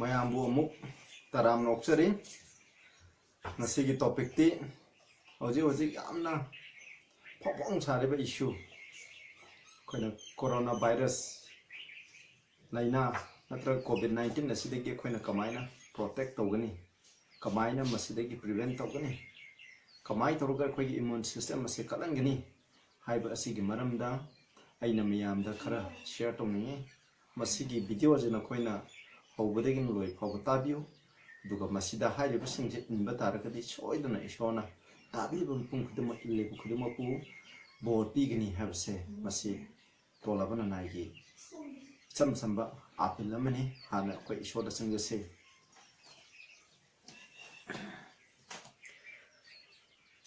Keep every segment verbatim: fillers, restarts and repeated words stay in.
ꯃꯌꯥꯝꯕꯨ ꯑꯃꯨꯛ ꯇꯔꯥꯝꯅ ꯑꯣꯛꯆꯔꯤ꯫ ꯉꯁꯤꯒꯤ ꯇꯣꯄꯤꯛꯇꯤ ꯍꯧꯖꯤꯛ ꯍꯧꯖꯤꯛ ꯌꯥꯝꯅ ꯐꯣꯡ ꯐꯣꯡ ꯁꯥꯔꯤꯕ ꯏꯁꯨ, ꯑꯩꯈꯣꯏꯅ ꯀꯣꯔꯣꯅꯥ ꯚꯥꯏꯔꯁ ꯂꯥꯏꯅꯥ ꯅꯠꯇ꯭ꯔꯒ ꯀꯣꯚꯤꯗ ꯅꯥꯏꯟꯇꯤꯟ ꯑꯁꯤꯗꯒꯤ ꯑꯩꯈꯣꯏꯅ ꯀꯃꯥꯏꯅ ꯄ꯭ꯔꯣꯇꯦꯛ ꯇꯧꯒꯅꯤ, ꯀꯃꯥꯏꯅ ꯃꯁꯤꯗꯒꯤ ꯄ꯭ꯔꯤꯚꯦꯟ ꯇꯧꯒꯅꯤ, ꯀꯃꯥꯏꯅ ꯇꯧꯔꯒ ꯑꯩꯈꯣꯏꯒꯤ ꯏꯃ꯭ꯌꯨꯟ ꯁꯤꯁꯇꯦꯝ ꯑꯁꯤ ꯀꯜꯍꯟꯒꯅꯤ ꯍꯥꯏꯕ ꯑꯁꯤꯒꯤ ꯃꯔꯝꯗ ꯑꯩꯅ ꯃꯌꯥꯝꯗ ꯈꯔ ꯁꯤꯌꯔ ꯇꯧꯅꯤꯡꯉꯤ꯫ ꯃꯁꯤꯒꯤ ꯚꯤꯗꯤꯑꯣ ꯑꯁꯤ ꯅꯈꯣꯏꯅ ꯍꯧꯕꯗꯒꯤꯅ ꯂꯣꯏ ꯐꯥꯎꯕ ꯇꯥꯕꯤꯌꯨ꯫ ꯑꯗꯨꯒ ꯃꯁꯤꯗ ꯍꯥꯏꯔꯤꯕꯁꯤꯡꯁꯦ ꯏꯟꯕ ꯇꯥꯔꯒꯗꯤ ꯁꯣꯏꯗꯅ ꯏꯁꯣꯔꯅ ꯇꯥꯕꯤꯕ ꯃꯤꯄꯨꯝ ꯈꯨꯗꯤꯡꯃꯛ, ꯏꯜꯂꯤꯕ ꯈꯨꯗꯤꯡꯃꯛꯄꯨ ꯕꯣꯔ ꯄꯤꯒꯅꯤ ꯍꯥꯏꯕꯁꯦ ꯃꯁꯤ ꯇꯣꯜꯂꯕ ꯅꯅꯥꯏꯒꯤ ꯏꯆꯝ ꯆꯝꯕ ꯑꯥꯄꯤꯜ ꯑꯃꯅꯤ꯫ ꯍꯥꯟꯅ ꯑꯩꯈꯣꯏ ꯏꯁꯣꯔꯗ ꯆꯪꯖꯁꯤ꯫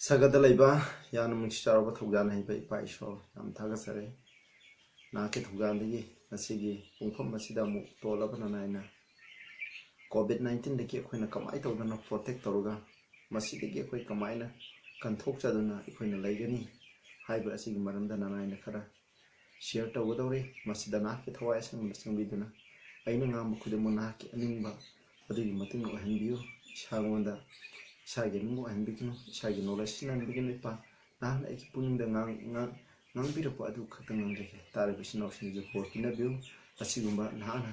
ꯁꯒꯠꯇ ꯂꯩꯕ ꯌꯥꯝꯅ ꯅꯨꯡꯁꯤ ꯆꯥꯎꯔꯕ ꯊꯧꯖꯥꯟ ꯍꯩꯕ ꯏꯄꯥ ꯏꯁꯣꯔ, ꯌꯥꯝ ꯊꯥꯒꯠꯆꯔꯤ꯫ ꯅꯍꯥꯛꯀꯤ ꯊꯧꯖꯥꯟꯗꯒꯤ ꯉꯁꯤꯒꯤ ꯄꯨꯡꯐꯝ ꯑꯁꯤꯗ ꯑꯃꯨꯛ ꯇꯣꯜꯂꯕ ꯅꯅꯥꯏꯅ ꯀꯣꯚꯤꯗ ꯅꯥꯏꯟꯇꯤꯟꯗꯒꯤ ꯑꯩꯈꯣꯏꯅ ꯀꯃꯥꯏꯅ ꯇꯧꯗꯅ ꯄ꯭ꯔꯣꯇꯦꯛ ꯇꯧꯔꯒ ꯃꯁꯤꯗꯒꯤ ꯑꯩꯈꯣꯏ ꯀꯃꯥꯏꯅ ꯀꯟꯊꯣꯛꯆꯗꯨꯅ ꯑꯩꯈꯣꯏꯅ ꯂꯩꯒꯅꯤ ꯍꯥꯏꯕ ꯑꯁꯤꯒꯤ ꯃꯔꯝꯗ ꯅꯅꯥꯏꯅ ꯈꯔ ꯁꯤꯌꯔ ꯇꯧꯒꯗꯧꯔꯤ꯫ ꯃꯁꯤꯗ ꯅꯍꯥꯛꯀꯤ ꯊꯋꯥꯏ ꯑꯁꯦꯡꯕꯗ ꯆꯪꯕꯤꯗꯨꯅ ꯑꯩꯅ ꯉꯥꯡꯕ ꯈꯨꯗꯤꯡꯃꯛ ꯅꯍꯥꯛꯀꯤ ꯑꯅꯤꯡꯕ ꯑꯗꯨꯒꯤ ꯃꯇꯨꯡ ꯏꯟꯅ ꯑꯣꯏꯍꯟꯕꯤꯌꯨ꯫ ꯏꯁꯥꯉꯣꯟꯗ, ꯏꯁꯥꯒꯤ ꯑꯅꯤꯡꯕ ꯑꯣꯏꯍꯟꯕꯤꯒꯅꯨ, ꯏꯁꯥꯒꯤ ꯅꯣꯂꯦꯖ ꯁꯤꯖꯤꯟꯅꯍꯟꯕꯤꯒꯅꯨ ꯏꯄꯥ꯫ ꯅꯍꯥꯛꯅ ꯑꯩꯒꯤ ꯄꯨꯛꯅꯤꯡꯗ ꯉꯥꯡ-, ꯉꯥꯡ-, ꯉꯥꯡꯕꯤꯔꯛꯄ ꯑꯗꯨ ꯈꯛꯇ ꯉꯥꯡꯖꯒꯦ꯫ ꯇꯥꯔꯤꯕ ꯏꯆꯤꯟ ꯏꯅꯥꯎꯁꯤꯡꯁꯨ ꯕꯣꯔ ꯄꯤꯅꯕꯤꯌꯨ꯫ ꯑꯁꯤꯒꯨꯝꯕ ꯅꯍꯥꯛꯅ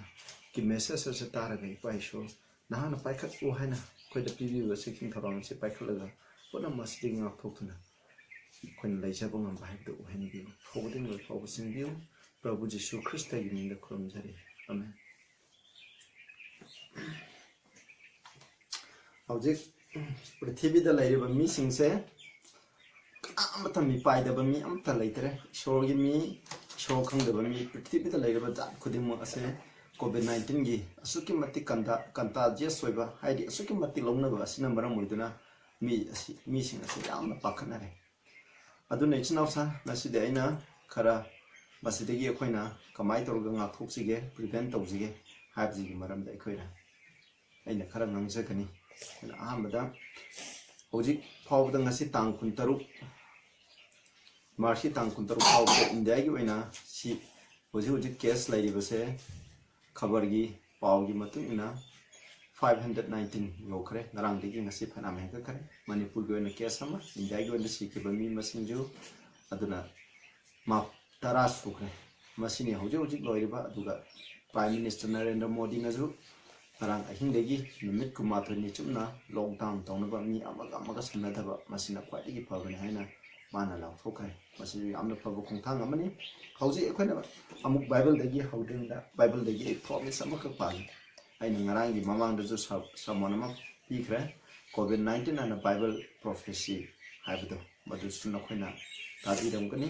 ꯀꯤ ꯃꯦꯁꯦꯖ ꯑꯁꯤ ꯇꯥꯔꯒ ꯏꯄꯥ ꯏꯁꯣꯔ ꯅꯍꯥꯛꯅ ꯄꯥꯏꯈꯠꯂꯨ ꯍꯥꯏꯅ ꯑꯩꯈꯣꯏꯗ ꯄꯤꯕꯤꯕ ꯆꯦꯛꯁꯤꯟ ꯊꯧꯔꯥꯡ ꯑꯁꯤ ꯄꯥꯏꯈꯠꯂꯒ ꯄꯨꯝꯅꯃꯛ ꯑꯁꯤꯗꯒꯤ ꯉꯥꯛꯊꯣꯛꯇꯨꯅ ꯑꯩꯈꯣꯏꯅ ꯂꯩꯖꯕ ꯉꯝꯕ ꯍꯥꯏꯕꯗꯨ ꯑꯣꯏꯍꯟꯕꯤꯌꯨ꯫ ꯐꯧꯕꯗꯒꯤ ꯂꯣꯏ ꯐꯥꯎꯕ ꯆꯤꯡꯕꯤꯌꯨ꯫ ꯄ꯭ꯔꯚꯨ ꯖꯤꯁꯨ ꯈ꯭ꯔꯤꯁꯇꯒꯤ ꯃꯤꯡꯗ ꯈꯨꯔꯨꯝꯖꯔꯤ꯫ ꯑꯃꯦꯟ꯫ ꯍꯧꯖꯤꯛ ꯄ꯭ꯔꯤꯊꯤꯕꯤꯗ ꯂꯩꯔꯤꯕ ꯃꯤꯁꯤꯡꯁꯦ ꯀꯅꯥ ꯑꯃꯠꯇ ꯃꯤꯄꯥꯏꯗꯕ ꯃꯤ ꯑꯃꯠꯇ ꯂꯩꯇ꯭ꯔꯦ꯫ ꯏꯁꯣꯔꯒꯤ ꯃꯤ, ꯏꯁꯣꯔ ꯈꯪꯗꯕ ꯃꯤ, ꯄ꯭ꯔꯤꯊꯤꯕꯤꯗ ꯂꯩꯔꯤꯕ ꯖꯥꯠ ꯈꯨꯗꯤꯡꯃꯛ ꯑꯁꯦ ꯀꯣꯚꯤꯗ ꯅꯥꯏꯟꯇꯤꯟꯒꯤ ꯑꯁꯨꯛꯀꯤ ꯃꯇꯤꯛ ꯀꯟꯇꯥ-, ꯀꯟꯇꯥꯖꯤꯌꯁ ꯑꯣꯏꯕ, ꯍꯥꯏꯗꯤ ꯑꯁꯨꯛꯀꯤ ꯃꯇꯤꯛ ꯂꯧꯅꯕ ꯑꯁꯤꯅ ꯃꯔꯝ ꯑꯣꯏꯗꯨꯅ ꯃꯤ ꯑꯁꯤ, ꯃꯤꯁꯤꯡ ꯑꯁꯤ ꯌꯥꯝꯅ ꯄꯥꯈꯠꯅꯔꯦ꯫ ꯑꯗꯨꯅ ꯏꯆꯤꯟ ꯏꯅꯥꯎꯁꯥ, ꯉꯁꯤꯗꯤ ꯑꯩꯅ ꯈꯔ ꯃꯁꯤꯗꯒꯤ ꯑꯩꯈꯣꯏꯅ ꯀꯃꯥꯏꯅ ꯇꯧꯔꯒ ꯉꯥꯛꯊꯣꯛꯁꯤꯒꯦ, ꯄ꯭ꯔꯤꯚꯦꯟ ꯇꯧꯁꯤꯒꯦ ꯍꯥꯏꯕꯁꯤꯒꯤ ꯃꯔꯝꯗ ꯑꯩꯈꯣꯏꯅ, ꯑꯩꯅ ꯈꯔ ꯉꯥꯡꯖꯒꯅꯤ꯫ ꯑꯩꯈꯣꯏꯅ ꯑꯍꯥꯟꯕꯗ ꯍꯧꯖꯤꯛ ꯐꯥꯎꯕꯗ, ꯉꯁꯤ ꯇꯥꯡ ꯀꯨꯟꯇꯔꯨꯛ, ꯃꯥꯔꯁꯀꯤ ꯇꯥꯡ ꯀꯨꯟꯇꯔꯨꯛ ꯐꯥꯎꯕꯗ ꯏꯟꯗꯤꯌꯥꯒꯤ ꯑꯣꯏꯅ ꯁꯤ ꯍꯧꯖꯤꯛ ꯍꯧꯖꯤꯛ ꯀꯦꯁ ꯂꯩꯔꯤꯕꯁꯦ, ꯈꯕꯔꯒꯤ ꯄꯥꯎꯒꯤ ꯃꯇꯨꯡ ꯏꯟꯅ ꯐꯥꯏꯚ ꯍꯟꯗ꯭ꯔꯦꯠ ꯅꯥꯏꯟꯇꯤꯟ ꯌꯧꯈ꯭ꯔꯦ꯫ ꯉꯔꯥꯡꯗꯒꯤ ꯉꯁꯤ ꯐꯅꯌꯥꯝ ꯍꯦꯟꯒꯠꯈ꯭ꯔꯦ꯫ ꯃꯅꯤꯄꯨꯔꯒꯤ ꯑꯣꯏꯅ ꯀꯦꯁ ꯑꯃ, ꯏꯟꯗꯤꯌꯥꯒꯤ ꯑꯣꯏꯅ ꯁꯤꯈꯤꯕ ꯃꯤ ꯃꯁꯤꯡꯁꯨ ꯑꯗꯨꯅ ꯃꯥ ꯇꯔꯥ ꯁꯨꯈ꯭ꯔꯦ꯫ ꯃꯁꯤꯅꯤ ꯍꯧꯖꯤꯛ ꯍꯧꯖꯤꯛ ꯂꯣꯏꯔꯤꯕ꯫ ꯑꯗꯨꯒ ꯄ꯭ꯔꯥꯏꯝ ꯃꯤꯅꯤꯁꯇꯔ ꯅꯔꯦꯟꯗ꯭ꯔ ꯃꯣꯗꯤꯅꯁꯨ ꯉꯔꯥꯡ ꯑꯍꯤꯡꯗꯒꯤ ꯅꯨꯃꯤꯠ ꯀꯨꯟꯃꯥꯊꯣꯏꯅꯤ ꯆꯨꯞꯅ ꯂꯣꯛꯗꯥꯎꯟ ꯇꯧꯅꯕ, ꯃꯤ ꯑꯃꯒ ꯑꯃꯒ ꯁꯝꯅꯗꯕ, ꯃꯁꯤꯅ ꯈ꯭ꯋꯥꯏꯗꯒꯤ ꯐꯕꯅꯤ ꯍꯥꯏꯅ ꯃꯥꯅ ꯂꯥꯎꯊꯣꯛꯈ꯭ꯔꯦ꯫ ꯃꯁꯤꯁꯨ ꯌꯥꯝꯅ ꯐꯕ ꯈꯣꯡꯊꯥꯡ ꯑꯃꯅꯤ꯫ ꯍꯧꯖꯤꯛ ꯑꯩꯈꯣꯏꯅ ꯑꯃꯨꯛ ꯕꯥꯏꯕꯜꯗꯒꯤ ꯍꯧꯗ꯭ꯔꯤꯉꯩꯗ ꯕꯥꯏꯕꯜꯗꯒꯤ ꯑꯩ ꯄ꯭ꯔꯣꯃꯤꯁ ꯑꯃꯈꯛ ꯄꯥꯒꯦ꯫ ꯑꯩꯅ ꯉꯔꯥꯡꯒꯤ ꯃꯃꯥꯡꯗꯁꯨ ꯁ-, ꯁꯔꯃꯣꯟ ꯑꯃ ꯄꯤꯈ꯭ꯔꯦ꯫ ꯀꯣꯚꯤꯗ ꯅꯥꯏꯟꯇꯤꯟ ꯑꯅ ꯕꯥꯏꯕꯜ ꯄ꯭ꯔꯣꯐꯦꯁꯤ ꯍꯥꯏꯕꯗꯣ, ꯃꯗꯨꯁꯨ ꯅꯈꯣꯏꯅ ꯇꯥꯕꯤꯔꯝꯒꯅꯤ꯫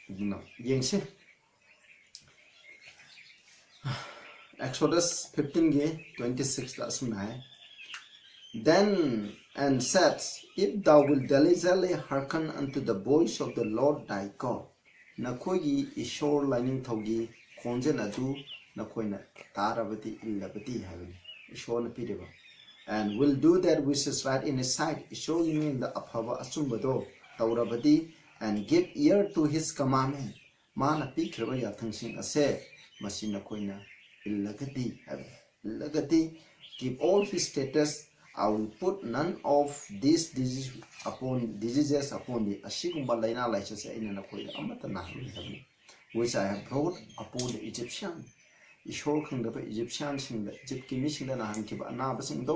ꯑꯗꯨꯅ ꯌꯦꯡꯁꯤ꯫ ꯑꯦꯛꯁꯣꯗꯁ ꯐꯤꯐꯇꯤꯟꯒꯤ ꯇ꯭ꯋꯦꯟꯇꯤ ꯁꯤꯛꯁꯇ ꯑꯁꯨꯝꯅ ꯍꯥꯏ, Then and said, If thou wilt diligently hearken unto the voice of the Lord thy God, ꯅꯈꯣꯏꯒꯤ ꯏꯁꯣꯔ ꯂꯥꯏꯅꯤꯡꯊꯧꯒꯤ ꯈꯣꯟꯖꯦꯜ ꯑꯗꯨ ꯅꯈꯣꯏꯅ ꯇꯥꯔꯕꯗꯤ, ꯏꯜꯂꯕꯗꯤ ꯍꯥꯏꯕꯅꯤ꯫ ꯏꯁꯣꯔꯅ ꯄꯤꯔꯤꯕ, And will do that which is right in his sight, ꯏꯁꯣꯔꯒꯤ ꯃꯤꯠꯌꯦꯡꯗ ꯑꯐꯕ ꯑꯆꯨꯝꯕꯗꯣ ꯇꯧꯔꯕꯗꯤ, And give ear to his commandment, ꯃꯥꯅ ꯄꯤꯈ꯭ꯔꯕ ꯌꯥꯊꯪꯁꯤꯡ ꯑꯁꯦ ꯃꯁꯤ ꯅꯈꯣꯏꯅ ꯏꯜꯂꯒꯗꯤ ꯍꯥꯏꯕꯅꯤ꯫ ꯏꯜꯂꯒꯗꯤ, Keep all his statutes, I will put none of these disease upon, diseases upon thee, ꯑꯁꯤꯒꯨꯝꯕ ꯂꯥꯏꯅꯥ ꯂꯥꯏꯆꯠꯁꯦ ꯑꯩꯅ ꯅꯈꯣꯏꯗ ꯑꯃꯠꯇ ꯅꯥꯍꯜꯂꯣꯏ ꯍꯥꯏꯕꯅꯤ꯫ Which I have brought upon the Egyptian, ꯏꯁꯣꯔ ꯈꯪꯗꯕ ꯏꯖꯤꯞꯁꯤꯌꯥꯟꯁꯤꯡꯗ, ꯏꯖꯤꯞꯀꯤ ꯃꯤꯁꯤꯡꯗ ꯅꯥꯍꯟꯈꯤꯕ ꯑꯅꯥꯕꯁꯤꯡꯗꯣ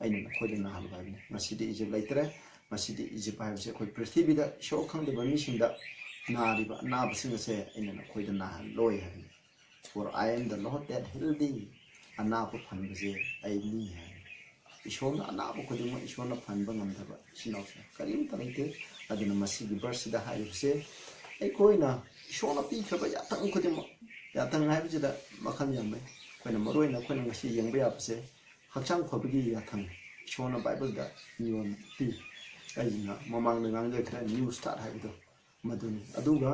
ꯑꯩꯅ ꯅꯈꯣꯏꯗ ꯅꯥꯍꯜꯂꯣꯏ ꯍꯥꯏꯕꯅꯤ꯫ ꯉꯁꯤꯗꯤ ꯏꯖꯤꯞ ꯂꯩꯇ꯭ꯔꯦ꯫ ꯉꯁꯤꯗꯤ ꯏꯖꯤꯞ ꯍꯥꯏꯕꯁꯦ ꯑꯩꯈꯣꯏ ꯄ꯭ꯔꯤꯊꯤꯕꯤꯗ ꯏꯁꯣꯔ ꯈꯪꯗꯕ ꯃꯤꯁꯤꯡꯗ ꯅꯥꯔꯤꯕ ꯑꯅꯥꯕꯁꯤꯡ ꯑꯁꯦ ꯑꯩꯅ ꯅꯈꯣꯏꯗ ꯅꯥꯍꯜꯂꯣꯏ ꯍꯥꯏꯕꯅꯤ꯫ For I am the Lord that heal thee, ꯑꯅꯥꯕ ꯐꯍꯟꯕꯁꯦ ꯑꯩꯅꯤ ꯍꯥꯏ꯫ ꯏꯁꯣꯔꯅ ꯑꯅꯥꯕ ꯈꯨꯗꯤꯡꯃꯛ ꯏꯁꯣꯔꯅ ꯐꯍꯟꯕ ꯉꯝꯗꯕ ꯏꯆꯤꯟ ꯏꯅꯥꯎꯁꯦ ꯀꯔꯤꯝꯇ ꯂꯩꯇꯦ꯫ ꯑꯗꯨꯅ ꯃꯁꯤꯒꯤ ꯚꯔꯁꯁꯤꯗ ꯍꯥꯏꯔꯤꯕꯁꯦ, ꯑꯩꯈꯣꯏꯅ ꯏꯁꯣꯔꯅ ꯄꯤꯈ꯭ꯔꯕ ꯌꯥꯊꯪ ꯈꯨꯗꯤꯡꯃꯛ, ꯌꯥꯊꯪ ꯍꯥꯏꯕꯁꯤꯗ ꯃꯈꯜ ꯌꯥꯝꯃꯦ꯫ ꯑꯩꯈꯣꯏꯅ ꯃꯔꯨꯑꯣꯏꯅ ꯑꯩꯈꯣꯏꯅ ꯉꯁꯤ ꯌꯦꯡꯕ ꯌꯥꯕꯁꯦ, ꯍꯛꯆꯥꯡ ꯐꯕꯒꯤ ꯌꯥꯊꯪ ꯏꯁꯣꯔꯅ ꯕꯥꯏꯕꯜꯗ ꯅꯤꯌꯣꯝ ꯄꯤ꯫ ꯑꯩꯅ ꯃꯃꯥꯡꯗ ꯉꯥꯡꯖꯈ꯭ꯔꯦ, ꯅ꯭ꯌꯨ ꯁ꯭ꯇꯥꯔꯠ ꯍꯥꯏꯕꯗꯣ ꯃꯗꯨꯅꯤ꯫ ꯑꯗꯨꯒ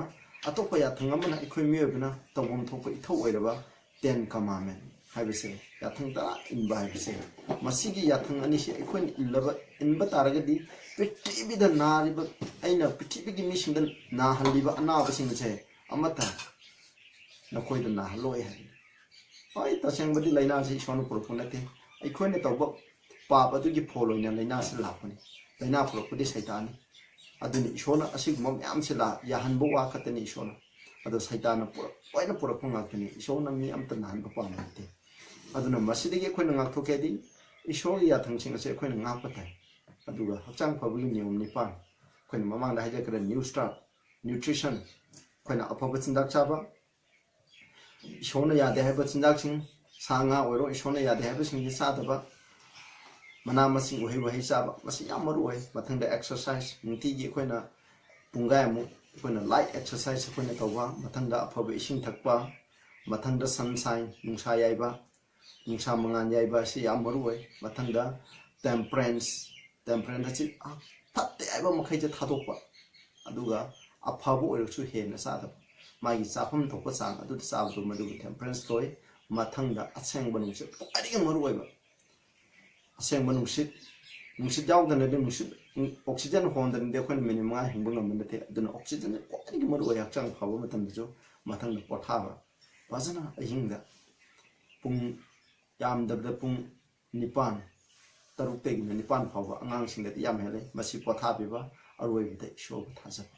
ꯑꯇꯣꯞꯄ ꯌꯥꯊꯪ ꯑꯃꯅ ꯑꯩꯈꯣꯏ ꯃꯤꯑꯣꯏꯕꯅ ꯇꯧꯐꯝ ꯊꯣꯛꯄ ꯏꯊꯧ ꯑꯣꯏꯔꯕ ꯇꯦꯟ ꯀꯃꯥꯟꯃꯦꯟ ꯍꯥꯏꯕꯁꯦ, ꯌꯥꯊꯪ ꯇꯔꯥ ꯏꯟꯕ ꯍꯥꯏꯕꯁꯦ, ꯃꯁꯤꯒꯤ ꯌꯥꯊꯪ ꯑꯅꯤꯁꯤ ꯑꯩꯈꯣꯏꯅ ꯏꯜꯂꯕ, ꯏꯟꯕ ꯇꯥꯔꯒꯗꯤ ꯄ꯭ꯔꯤꯊꯤꯕꯤꯗ ꯅꯥꯔꯤꯕ, ꯑꯩꯅ ꯄ꯭ꯔꯤꯊꯤꯕꯤꯒꯤ ꯃꯤꯁꯤꯡꯗ ꯅꯥꯍꯜꯂꯤꯕ ꯑꯅꯥꯕꯁꯤꯡ ꯑꯁꯦ ꯑꯃꯠꯇ ꯅꯈꯣꯏꯗ ꯅꯥꯍꯜꯂꯣꯏ ꯍꯥꯏꯕꯅꯤ꯫ ꯍꯣꯏ, ꯇꯁꯦꯡꯕꯗꯤ ꯂꯥꯏꯅꯥꯁꯤ ꯏꯁꯣꯔꯅ ꯄꯨꯔꯛꯄ ꯅꯠꯇꯦ꯫ ꯑꯩꯈꯣꯏꯅ ꯇꯧꯕ ꯄꯥꯞ ꯑꯗꯨꯒꯤ ꯐꯣꯜ ꯑꯣꯏꯅ ꯂꯥꯏꯅꯥꯁꯤ ꯂꯥꯛꯄꯅꯤ꯫ ꯂꯥꯏꯅꯥ ꯄꯨꯔꯛꯄꯗꯤ ꯁꯩꯇꯥꯟꯅꯤ꯫ ꯑꯗꯨꯅ ꯏꯁꯣꯔꯅ ꯑꯁꯤꯒꯨꯝꯕ ꯃꯌꯥꯝꯁꯤ ꯂꯥ-, ꯌꯥꯍꯟꯕ ꯋꯥ ꯈꯛꯇꯅꯤ ꯏꯁꯣꯔꯅ꯫ ꯑꯗꯣ ꯁꯩꯇꯥꯟꯅ ꯄꯨꯔꯛ-, ꯂꯣꯏꯅ ꯄꯨꯔꯛꯄ ꯉꯥꯛꯇꯅꯤ꯫ ꯏꯁꯣꯔꯅ ꯃꯤ ꯑꯝꯇ ꯅꯥꯍꯟꯕ ꯄꯥꯝꯕ ꯅꯠꯇꯦ꯫ ꯑꯗꯨꯅ ꯃꯁꯤꯗꯒꯤ ꯑꯩꯈꯣꯏꯅ ꯉꯥꯛꯊꯣꯛꯀꯦ ꯍꯥꯏꯗꯤ ꯏꯁꯣꯔꯒꯤ ꯌꯥꯊꯪꯁꯤꯡ ꯑꯁꯦ ꯑꯩꯈꯣꯏꯅ ꯉꯥꯛꯄ ꯇꯥꯏ꯫ ꯑꯗꯨꯒ ꯍꯛꯆꯥꯡ ꯐꯕꯒꯤ ꯅꯤꯌꯣꯝ ꯅꯤꯄꯥꯟ, ꯑꯩꯈꯣꯏꯅ ꯃꯃꯥꯡꯗ ꯍꯥꯏꯖꯈ꯭ꯔꯦ, ꯅ꯭ꯌꯨ ꯁ꯭ꯇꯥꯔꯠ, ꯅ꯭ꯌꯨꯇ꯭ꯔꯤꯁꯟ, ꯑꯩꯈꯣꯏꯅ ꯑꯐꯕ ꯆꯤꯟꯖꯥꯛ ꯆꯥꯕ, ꯏꯁꯣꯔꯅ ꯌꯥꯗꯦ ꯍꯥꯏꯕ ꯆꯤꯟꯖꯥꯛꯁꯤꯡ, ꯁꯥ ꯉꯥ ꯑꯣꯏꯔꯣ, ꯏꯁꯣꯔꯅ ꯌꯥꯗꯦ ꯍꯥꯏꯕꯁꯤꯡꯁꯤ ꯆꯥꯗꯕ, ꯃꯅꯥ ꯃꯁꯤꯡ, ꯎꯍꯩ ꯋꯥꯍꯩ ꯆꯥꯕ, ꯃꯁꯤ ꯌꯥꯝ ꯃꯔꯨ ꯑꯣꯏ꯫ ꯃꯊꯪꯗ ꯑꯦꯛꯁꯔꯁꯥꯏꯁ, ꯅꯨꯡꯇꯤꯒꯤ ꯑꯩꯈꯣꯏꯅ ꯄꯨꯡꯈꯥꯏꯃꯨꯛ ꯑꯩꯈꯣꯏꯅ ꯂꯥꯏꯠ ꯑꯦꯛꯁꯔꯁꯥꯏꯁ ꯑꯩꯈꯣꯏꯅ ꯇꯧꯕ, ꯃꯊꯪꯗ ꯑꯐꯕ ꯏꯁꯤꯡ ꯊꯛꯄ, ꯃꯊꯪꯗ ꯁꯟꯁꯥꯏꯟ, ꯅꯨꯡꯁꯥ ꯌꯥꯏꯕ, ꯅꯨꯡꯁꯥ ꯃꯉꯥꯜ ꯌꯥꯏꯕ ꯑꯁꯤ ꯌꯥꯝ ꯃꯔꯨ ꯑꯣꯏ꯫ ꯃꯊꯪꯗ ꯇꯦꯝꯄ꯭ꯔꯦꯟꯁ, ꯇꯦꯝꯄ꯭ꯔꯦꯟꯁ ꯑꯁꯤ ꯐꯠꯇꯦ ꯍꯥꯏꯕ ꯃꯈꯩꯁꯦ ꯊꯥꯗꯣꯛꯄ, ꯑꯗꯨꯒ ꯑꯐꯕ ꯑꯣꯏꯔꯁꯨ ꯍꯦꯟꯅ ꯆꯥꯗꯕ, ꯃꯥꯒꯤ ꯆꯥꯐꯝ ꯊꯣꯛꯄ ꯆꯥꯡ ꯑꯗꯨꯗ ꯆꯥꯕꯗꯨ ꯃꯗꯨꯕꯨ ꯇꯦꯝꯄ꯭ꯔꯦꯟꯁ ꯀꯧꯏ꯫ ꯃꯊꯪꯗ ꯑꯁꯦꯡꯕ ꯅꯨꯡꯁꯤꯠ, ꯈ꯭ꯋꯥꯏꯗꯒꯤ ꯃꯔꯨ ꯑꯣꯏꯕ ꯑꯁꯦꯡꯕ ꯅꯨꯡꯁꯤꯠ, ꯅꯨꯡꯁꯤꯠ ꯌꯥꯎꯗꯅꯗꯤ, ꯅꯨꯡꯁꯤꯠ, ꯑꯣꯛꯁꯤꯖꯟ ꯍꯣꯟꯗꯅꯗꯤ ꯑꯩꯈꯣꯏꯅ ꯃꯤꯅꯤꯠ ꯃꯉꯥ ꯍꯤꯡꯕ ꯉꯝꯕ ꯅꯠꯇꯦ꯫ ꯑꯗꯨꯅ ꯑꯣꯛꯁꯤꯖꯟꯁꯦ ꯈ꯭ꯋꯥꯏꯗꯒꯤ ꯃꯔꯨ ꯑꯣꯏ ꯍꯛꯆꯥꯡ ꯐꯕ ꯃꯇꯝꯗꯁꯨ꯫ ꯃꯊꯪꯗ ꯄꯣꯊꯥꯕ, ꯐꯖꯅ ꯑꯍꯤꯡꯗ ꯄꯨꯡ ꯌꯥꯝꯗꯕꯗ ꯄꯨꯡ ꯅꯤꯄꯥꯟ, ꯇꯔꯨꯛꯇꯒꯤꯅ ꯅꯤꯄꯥꯟ ꯐꯥꯎꯕ ꯑꯉꯥꯡꯁꯤꯡꯗꯗꯤ ꯌꯥꯝ ꯍꯦꯜꯂꯦ꯫ ꯃꯁꯤ ꯄꯣꯊꯥꯕꯤꯕ, ꯑꯔꯣꯏꯕꯗ ꯏꯁꯣꯔꯕꯨ ꯊꯥꯖꯕ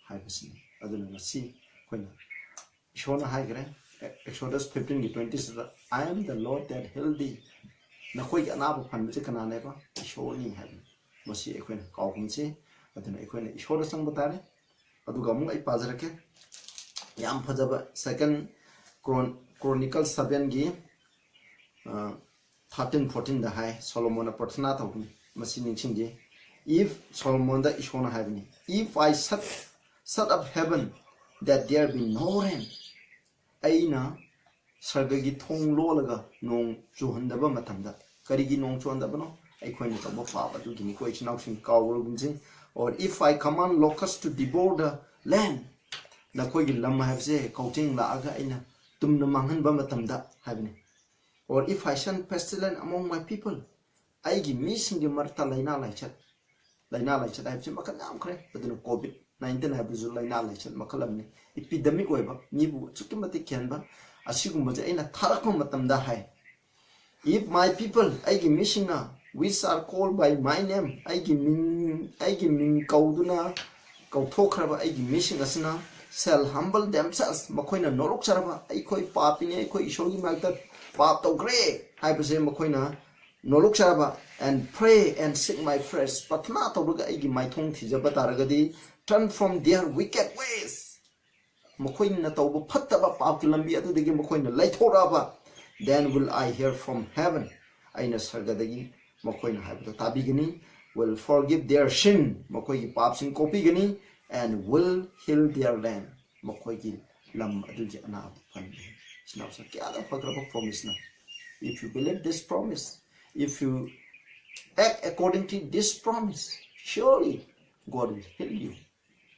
ꯍꯥꯏꯕꯁꯤꯅꯤ꯫ ꯑꯗꯨꯅ ꯉꯁꯤ ꯑꯩꯈꯣꯏꯅ ꯏꯁꯣꯔꯅ ꯍꯥꯏꯈ꯭ꯔꯦ, Exodus fifteen ꯒꯤ twenty ꯁꯤꯗ, "I am the Lord that heal thee." ꯅꯈꯣꯏꯒꯤ ꯑꯅꯥꯕ ꯐꯍꯟꯕꯁꯦ ꯀꯅꯥꯅꯦꯕ? ꯏꯁꯣꯔꯅꯤ ꯍꯥꯏꯕꯅꯤ꯫ ꯃꯁꯤ ꯑꯩꯈꯣꯏꯅ ꯀꯥꯎꯒꯨꯝꯁꯤ꯫ ꯑꯗꯨꯅ ꯑꯩꯈꯣꯏꯅ ꯏꯁꯣꯔꯗ ꯆꯪꯕ ꯇꯥꯔꯦ꯫ ꯑꯗꯨꯒ ꯑꯃꯨꯛ ꯑꯩ ꯄꯥꯖꯔꯛꯀꯦ꯫ ꯌꯥꯝ ꯐꯖꯕ Second Chron-, Chronicle seven ꯒꯤ, ꯑ, thirteen fourteen ꯗ ꯍꯥꯏ, ꯁꯣꯂꯣꯃꯣꯟꯅ ꯄ꯭ꯔꯊꯅꯥ ꯇꯧꯕꯅꯤ꯫ ꯃꯁꯤ ꯅꯤꯡꯁꯤꯡꯒꯦ꯫ If, ꯁꯣꯂꯣꯃꯣꯟꯗ ꯏꯁꯣꯔꯅ ꯍꯥꯏꯕꯅꯤ, "If I shut, shut up heaven that there be no rain," ꯑꯩꯅ ꯁꯔꯒꯒꯤ ꯊꯣꯡ ꯂꯣꯜꯂꯒ ꯅꯣꯡ ꯆꯨꯍꯟꯗꯕ ꯃꯇꯝꯗ, ꯀꯔꯤꯒꯤ ꯅꯣꯡ ꯆꯨꯍꯟꯗꯕꯅꯣ? ꯑꯩꯈꯣꯏꯅ ꯇꯧꯕ ꯄꯥꯞ ꯑꯗꯨꯒꯤꯅꯤꯀꯣ, ꯏꯆꯤꯟ ꯏꯅꯥꯎꯁꯤꯡ, ꯀꯥꯎꯔꯒꯨꯝꯁꯤ꯫ "Or if I command locusts to devour the land," ꯅꯈꯣꯏꯒꯤ ꯂꯝ ꯍꯥꯏꯕꯁꯦ ꯀꯧꯇꯤꯡ ꯂꯥꯛꯑꯒ ꯑꯩꯅ ꯇꯨꯝꯅ ꯃꯥꯡꯍꯟꯕ ꯃꯇꯝꯗ ꯍꯥꯏꯕꯅꯤ꯫ "Or if I send pestilence among my people," ꯑꯩꯒꯤ ꯃꯤꯁꯤꯡꯒꯤ ꯃꯔꯛꯇ ꯂꯥꯏꯅꯥ ꯂꯥꯏꯆꯠ, ꯂꯥꯏꯅꯥ ꯂꯥꯏꯆꯠ ꯍꯥꯏꯕꯁꯤ ꯃꯈꯜ ꯌꯥꯝꯈ꯭ꯔꯦ꯫ ꯑꯗꯨꯅ COVID nineteen ꯍꯥꯏꯕꯁꯨ ꯂꯥꯏꯅꯥ ꯂꯥꯏꯆꯠ ꯃꯈꯜ ꯑꯃꯅꯤ꯫ Epidemic ꯑꯣꯏꯕ, ꯃꯤꯕꯨ ꯑꯁꯨꯛꯀꯤ ꯃꯇꯤꯛ ꯈꯦꯟꯕ, ꯑꯁꯤꯒꯨꯝꯕꯁꯦ ꯑꯩꯅ ꯊꯥꯔꯛꯄ ꯃꯇꯝꯗ ꯍꯥꯏ, "If my people," ꯑꯩꯒꯤ ꯃꯤꯁꯤꯡꯅ, "which are called by my name," ꯑꯩꯒꯤ ꯃꯤꯡ, ꯑꯩꯒꯤ ꯃꯤꯡ ꯀꯧꯗꯨꯅ ꯀꯧꯊꯣꯛꯈ꯭ꯔꯕ ꯑꯩꯒꯤ ꯃꯤꯁꯤꯡ ꯑꯁꯤꯅ, "shall humble themselves," ꯃꯈꯣꯏꯅ ꯅꯣꯂꯨꯛꯆꯔꯕ, "ꯑꯩꯈꯣꯏ ꯄꯥꯄꯤꯅꯤ, ꯑꯩꯈꯣꯏ ꯏꯁꯣꯔꯒꯤ ꯃꯥꯏꯌꯣꯛꯇ ꯄꯥꯞ ꯇꯧꯈ꯭ꯔꯦ" ꯍꯥꯏꯕꯁꯦ ꯃꯈꯣꯏꯅ ꯅꯣꯂꯨꯛꯆꯔꯕ, "and pray and seek my face," ꯄ꯭ꯔꯊꯅꯥ ꯇꯧꯔꯒ ꯑꯩꯒꯤ ꯃꯥꯏꯊꯣꯡ ꯊꯤꯖꯕ ꯇꯥꯔꯒꯗꯤ, "turn from their wicked ways," ꯃꯈꯣꯏꯅ ꯇꯧꯕ ꯐꯠꯇꯕ ꯄꯥꯞꯀꯤ ꯂꯝꯕꯤ ꯑꯗꯨꯗꯒꯤ ꯃꯈꯣꯏꯅ ꯂꯩꯊꯣꯔꯛꯑꯕ, "then will I hear from heaven," ꯑꯩꯅ ꯁꯔꯒꯗꯒꯤ ꯃꯈꯣꯏꯅ ꯍꯥꯏꯕꯗꯣ ꯇꯥꯕꯤꯒꯅꯤ, "will forgive their sin," ꯃꯈꯣꯏꯒꯤ ꯄꯥꯞꯁꯤꯡ ꯀꯣꯛꯄꯤꯒꯅꯤ, "and will heal their land," ꯃꯈꯣꯏꯒꯤ ꯂꯝ ꯑꯗꯨꯒꯤ ꯑꯅꯥꯕ ꯐꯍꯟꯒꯅꯤ꯫ ꯏꯆꯤꯟ ꯏꯅꯥꯎꯁꯤꯡ, ꯀꯌꯥꯗ ꯐꯈ꯭ꯔꯕ promise no! If you believe this promise, if you act according to this promise, surely God will heal you.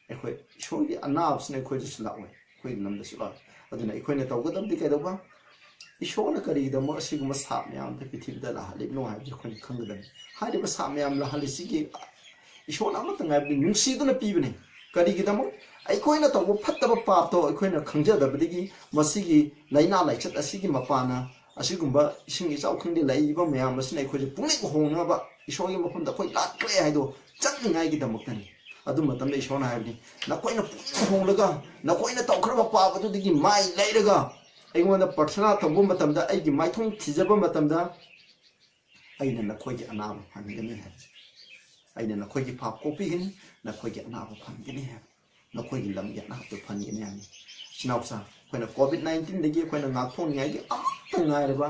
ꯑꯩꯈꯣꯏ ꯏꯁꯣꯔꯒꯤ ꯑꯅꯥꯕꯁꯤꯅ ꯑꯩꯈꯣꯏꯗꯁꯨ ꯂꯥꯛꯑꯣꯏ, ꯑꯩꯈꯣꯏꯒꯤ ꯂꯝꯗꯁꯨ ꯂꯥꯛꯑꯣꯏ꯫ ꯑꯗꯨꯅ ꯑꯩꯈꯣꯏꯅ ꯇꯧꯒꯗꯕꯗꯤ ꯀꯩꯗꯧꯕ? ꯏꯁꯣꯔꯅ ꯀꯔꯤꯒꯤꯗꯃꯛ ꯑꯁꯤꯒꯨꯝꯕ ꯁꯥꯞ ꯃꯌꯥꯝ ꯑꯃ ꯄ꯭ꯔꯤꯊꯤꯕꯤꯗ ꯂꯥꯛꯍꯜꯂꯤꯕꯅꯣ ꯍꯥꯏꯕꯁꯤ ꯑꯩꯈꯣꯏꯅ ꯈꯪꯒꯗꯕꯅꯤ꯫ ꯍꯥꯏꯔꯤꯕ ꯁꯥꯞ ꯃꯌꯥꯝ ꯂꯥꯛꯍꯜꯂꯤꯁꯤꯒꯤ ꯏꯁꯣꯔꯅ ꯑꯃꯇ ꯉꯥꯏꯕꯗꯤ ꯅꯨꯡꯁꯤꯗꯨꯅ ꯄꯤꯕꯅꯤ꯫ ꯀꯔꯤꯒꯤꯗꯃꯛ? ꯑꯩꯈꯣꯏꯅ ꯇꯧꯕ ꯐꯠꯇꯕ ꯄꯥꯞꯇꯣ ꯑꯩꯈꯣꯏꯅ ꯈꯪꯖꯗꯕꯗꯒꯤ ꯃꯁꯤꯒꯤ ꯂꯥꯏꯅꯥ ꯂꯥꯏꯆꯠ ꯑꯁꯤꯒꯤ ꯃꯄꯥꯟꯅ, ꯑꯁꯤꯒꯨꯝꯕ ꯏꯁꯤꯡ ꯏꯆꯥꯎ ꯈꯪꯗꯦ, ꯂꯩꯔꯤꯕ ꯃꯌꯥꯝ ꯑꯁꯤꯅ ꯑꯩꯈꯣꯏꯁꯦ ꯄꯨꯛꯅꯤꯡ ꯍꯣꯡꯅꯕ, ꯏꯁꯣꯔꯒꯤ ꯃꯐꯝꯗ ꯑꯩꯈꯣꯏ ꯂꯥꯛꯈ꯭ꯔꯦ ꯍꯥꯏꯗꯣ ꯆꯠꯅꯤꯡꯉꯥꯏꯒꯤꯗꯃꯛꯇꯅꯤ꯫ ꯑꯗꯨ ꯃꯇꯝꯗ ꯏꯁꯣꯔꯅ ꯍꯥꯏꯕꯅꯤ, "ꯅꯈꯣꯏꯅ ꯄꯨꯛꯅꯤꯡ ꯍꯣꯡꯂꯒ ꯅꯈꯣꯏꯅ ꯇꯧꯈ꯭ꯔꯕ ꯄꯥꯞ ꯑꯗꯨꯗꯒꯤ ꯃꯥꯏ ꯂꯩꯔꯒ ꯑꯩꯉꯣꯟꯗ ꯄ꯭ꯔꯊꯅꯥ ꯇꯧꯕ ꯃꯇꯝꯗ, ꯑꯩꯒꯤ ꯃꯥꯏꯊꯣꯡ ꯊꯤꯖꯕ ꯃꯇꯝꯗ, ꯑꯩꯅ ꯅꯈꯣꯏꯒꯤ ꯑꯅꯥꯕ ꯐꯍꯟꯒꯅꯤ" ꯍꯥꯏꯕꯁꯦ꯫ "ꯑꯩꯅ ꯅꯈꯣꯏꯒꯤ ꯄꯥꯞ ꯀꯣꯛꯄꯤꯒꯅꯤ, ꯅꯈꯣꯏꯒꯤ ꯑꯅꯥꯕ ꯐꯍꯟꯒꯅꯤ" ꯍꯥꯏꯕ꯫ "ꯅꯈꯣꯏꯒꯤ ꯂꯝꯒꯤ ꯑꯅꯥꯕꯗꯨ ꯐꯍꯟꯒꯅꯤ" ꯍꯥꯏꯕꯅꯤ꯫ ꯏꯆꯤꯟ ꯏꯅꯥꯎꯁꯥ, ꯑꯩꯈꯣꯏꯅ COVID nineteenꯗꯒꯤ ꯑꯩꯈꯣꯏꯅ ꯉꯥꯛꯊꯣꯛꯅꯤꯡꯉꯥꯏꯒꯤ ꯑꯃꯠꯇ ꯉꯥꯏꯔꯕ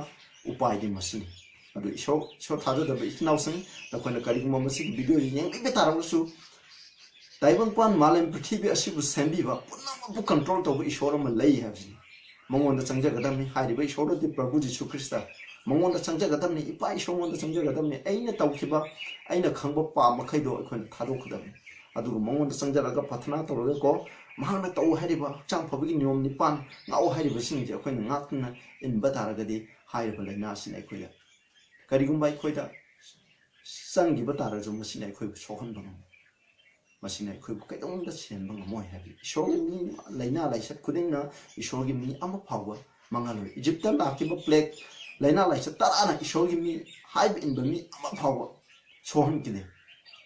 ꯎꯄꯥꯏꯗꯤ ꯃꯁꯤꯅꯤ꯫ ꯑꯗꯨ ꯏꯁꯣꯔ, ꯏꯁꯣꯔ ꯊꯥꯖꯗꯕ ꯏꯆꯤꯟ ꯏꯅꯥꯎꯁꯤꯡ, ꯅꯈꯣꯏꯅ ꯀꯔꯤꯒꯨꯝꯕ ꯃꯁꯤꯒꯤ videoꯁꯤ ꯌꯦꯡꯕꯤꯕ ꯇꯥꯔꯒꯁꯨ, ꯇꯥꯏꯕꯪꯄꯥꯟ ꯃꯥꯂꯦꯝ ꯄ꯭ꯔꯤꯊꯤꯕꯤ ꯑꯁꯤꯕꯨ ꯁꯦꯝꯕꯤꯕ, ꯄꯨꯝꯅꯃꯛꯄꯨ control ꯇꯧꯕ ꯏꯁꯣꯔ ꯑꯃ ꯂꯩ ꯍꯥꯏꯕꯁꯤꯅꯤ꯫ ꯃꯉꯣꯟꯗ ꯆꯪꯖꯒꯗꯕꯅꯤ꯫ ꯍꯥꯏꯔꯤꯕ ꯏꯁꯣꯔ ꯑꯗꯨꯗꯤ ꯄ꯭ꯔꯚꯨ ꯖꯤꯁꯨ ꯈ꯭ꯔꯤꯁꯇ꯫ ꯃꯉꯣꯟꯗ ꯆꯪꯖꯒꯗꯕꯅꯤ, ꯏꯄꯥ ꯏꯁꯣꯔꯉꯣꯟꯗ ꯆꯪꯖꯒꯗꯕꯅꯤ꯫ ꯑꯩꯅ ꯇꯧꯈꯤꯕ, ꯑꯩꯅ ꯈꯪꯕ ꯄꯥꯞ ꯃꯈꯩꯗꯣ ꯑꯩꯈꯣꯏꯅ ꯊꯥꯗꯣꯛꯀꯗꯕꯅꯤ꯫ ꯑꯗꯨꯒ ꯃꯉꯣꯟꯗ ꯆꯪꯖꯔꯒ ꯄ꯭ꯔꯊꯅꯥ ꯇꯧꯔꯒꯀꯣ, ꯃꯍꯥꯛꯅ ꯇꯧ ꯍꯥꯏꯔꯤꯕ ꯍꯛꯆꯥꯡ ꯐꯕꯒꯤ ꯅꯤꯌꯣꯝ ꯅꯤꯄꯥꯟ ꯉꯥꯛꯑꯣ ꯍꯥꯏꯔꯤꯕꯁꯤꯡꯁꯦ ꯑꯩꯈꯣꯏꯅ ꯉꯥꯛꯇꯨꯅ ꯏꯟꯕ ꯇꯥꯔꯒꯗꯤ, ꯍꯥꯏꯔꯤꯕ ꯂꯥꯏꯅꯥ ꯑꯁꯤꯅ ꯑꯩꯈꯣꯏꯗ ꯀꯔꯤꯒꯨꯝꯕ ꯑꯩꯈꯣꯏꯗ ꯆꯪꯈꯤꯕ ꯇꯥꯔꯁꯨ ꯃꯁꯤꯅ ꯑꯩꯈꯣꯏꯕꯨ ꯁꯣꯛꯍꯟꯕ ꯉꯝꯃꯣꯏ꯫ ꯃꯁꯤꯅ ꯑꯩꯈꯣꯏꯕꯨ ꯀꯩꯗꯧꯅꯨꯡꯗ ꯁꯤꯍꯟꯕ ꯉꯝꯃꯣꯏ ꯍꯥꯏꯕꯗꯤ ꯏꯁꯣꯔꯒꯤ ꯃꯤ, ꯂꯥꯏꯅꯥ ꯂꯥꯏꯆꯠ ꯈꯨꯗꯤꯡꯅ ꯏꯁꯣꯔꯒꯤ ꯃꯤ ꯑꯃ ꯐꯥꯎꯕ ꯃꯥꯡꯍꯜꯂꯣꯏ꯫ ꯏꯖꯤꯞꯇ ꯂꯥꯛꯈꯤꯕ plague ꯂꯥꯏꯅꯥ ꯂꯥꯏꯆꯠ ꯇꯔꯥꯅ ꯏꯁꯣꯔꯒꯤ ꯃꯤ, ꯍꯥꯏꯕ ꯏꯟꯕ ꯃꯤ ꯑꯃ ꯐꯥꯎꯕ ꯁꯣꯛꯍꯟꯈꯤꯗꯦ꯫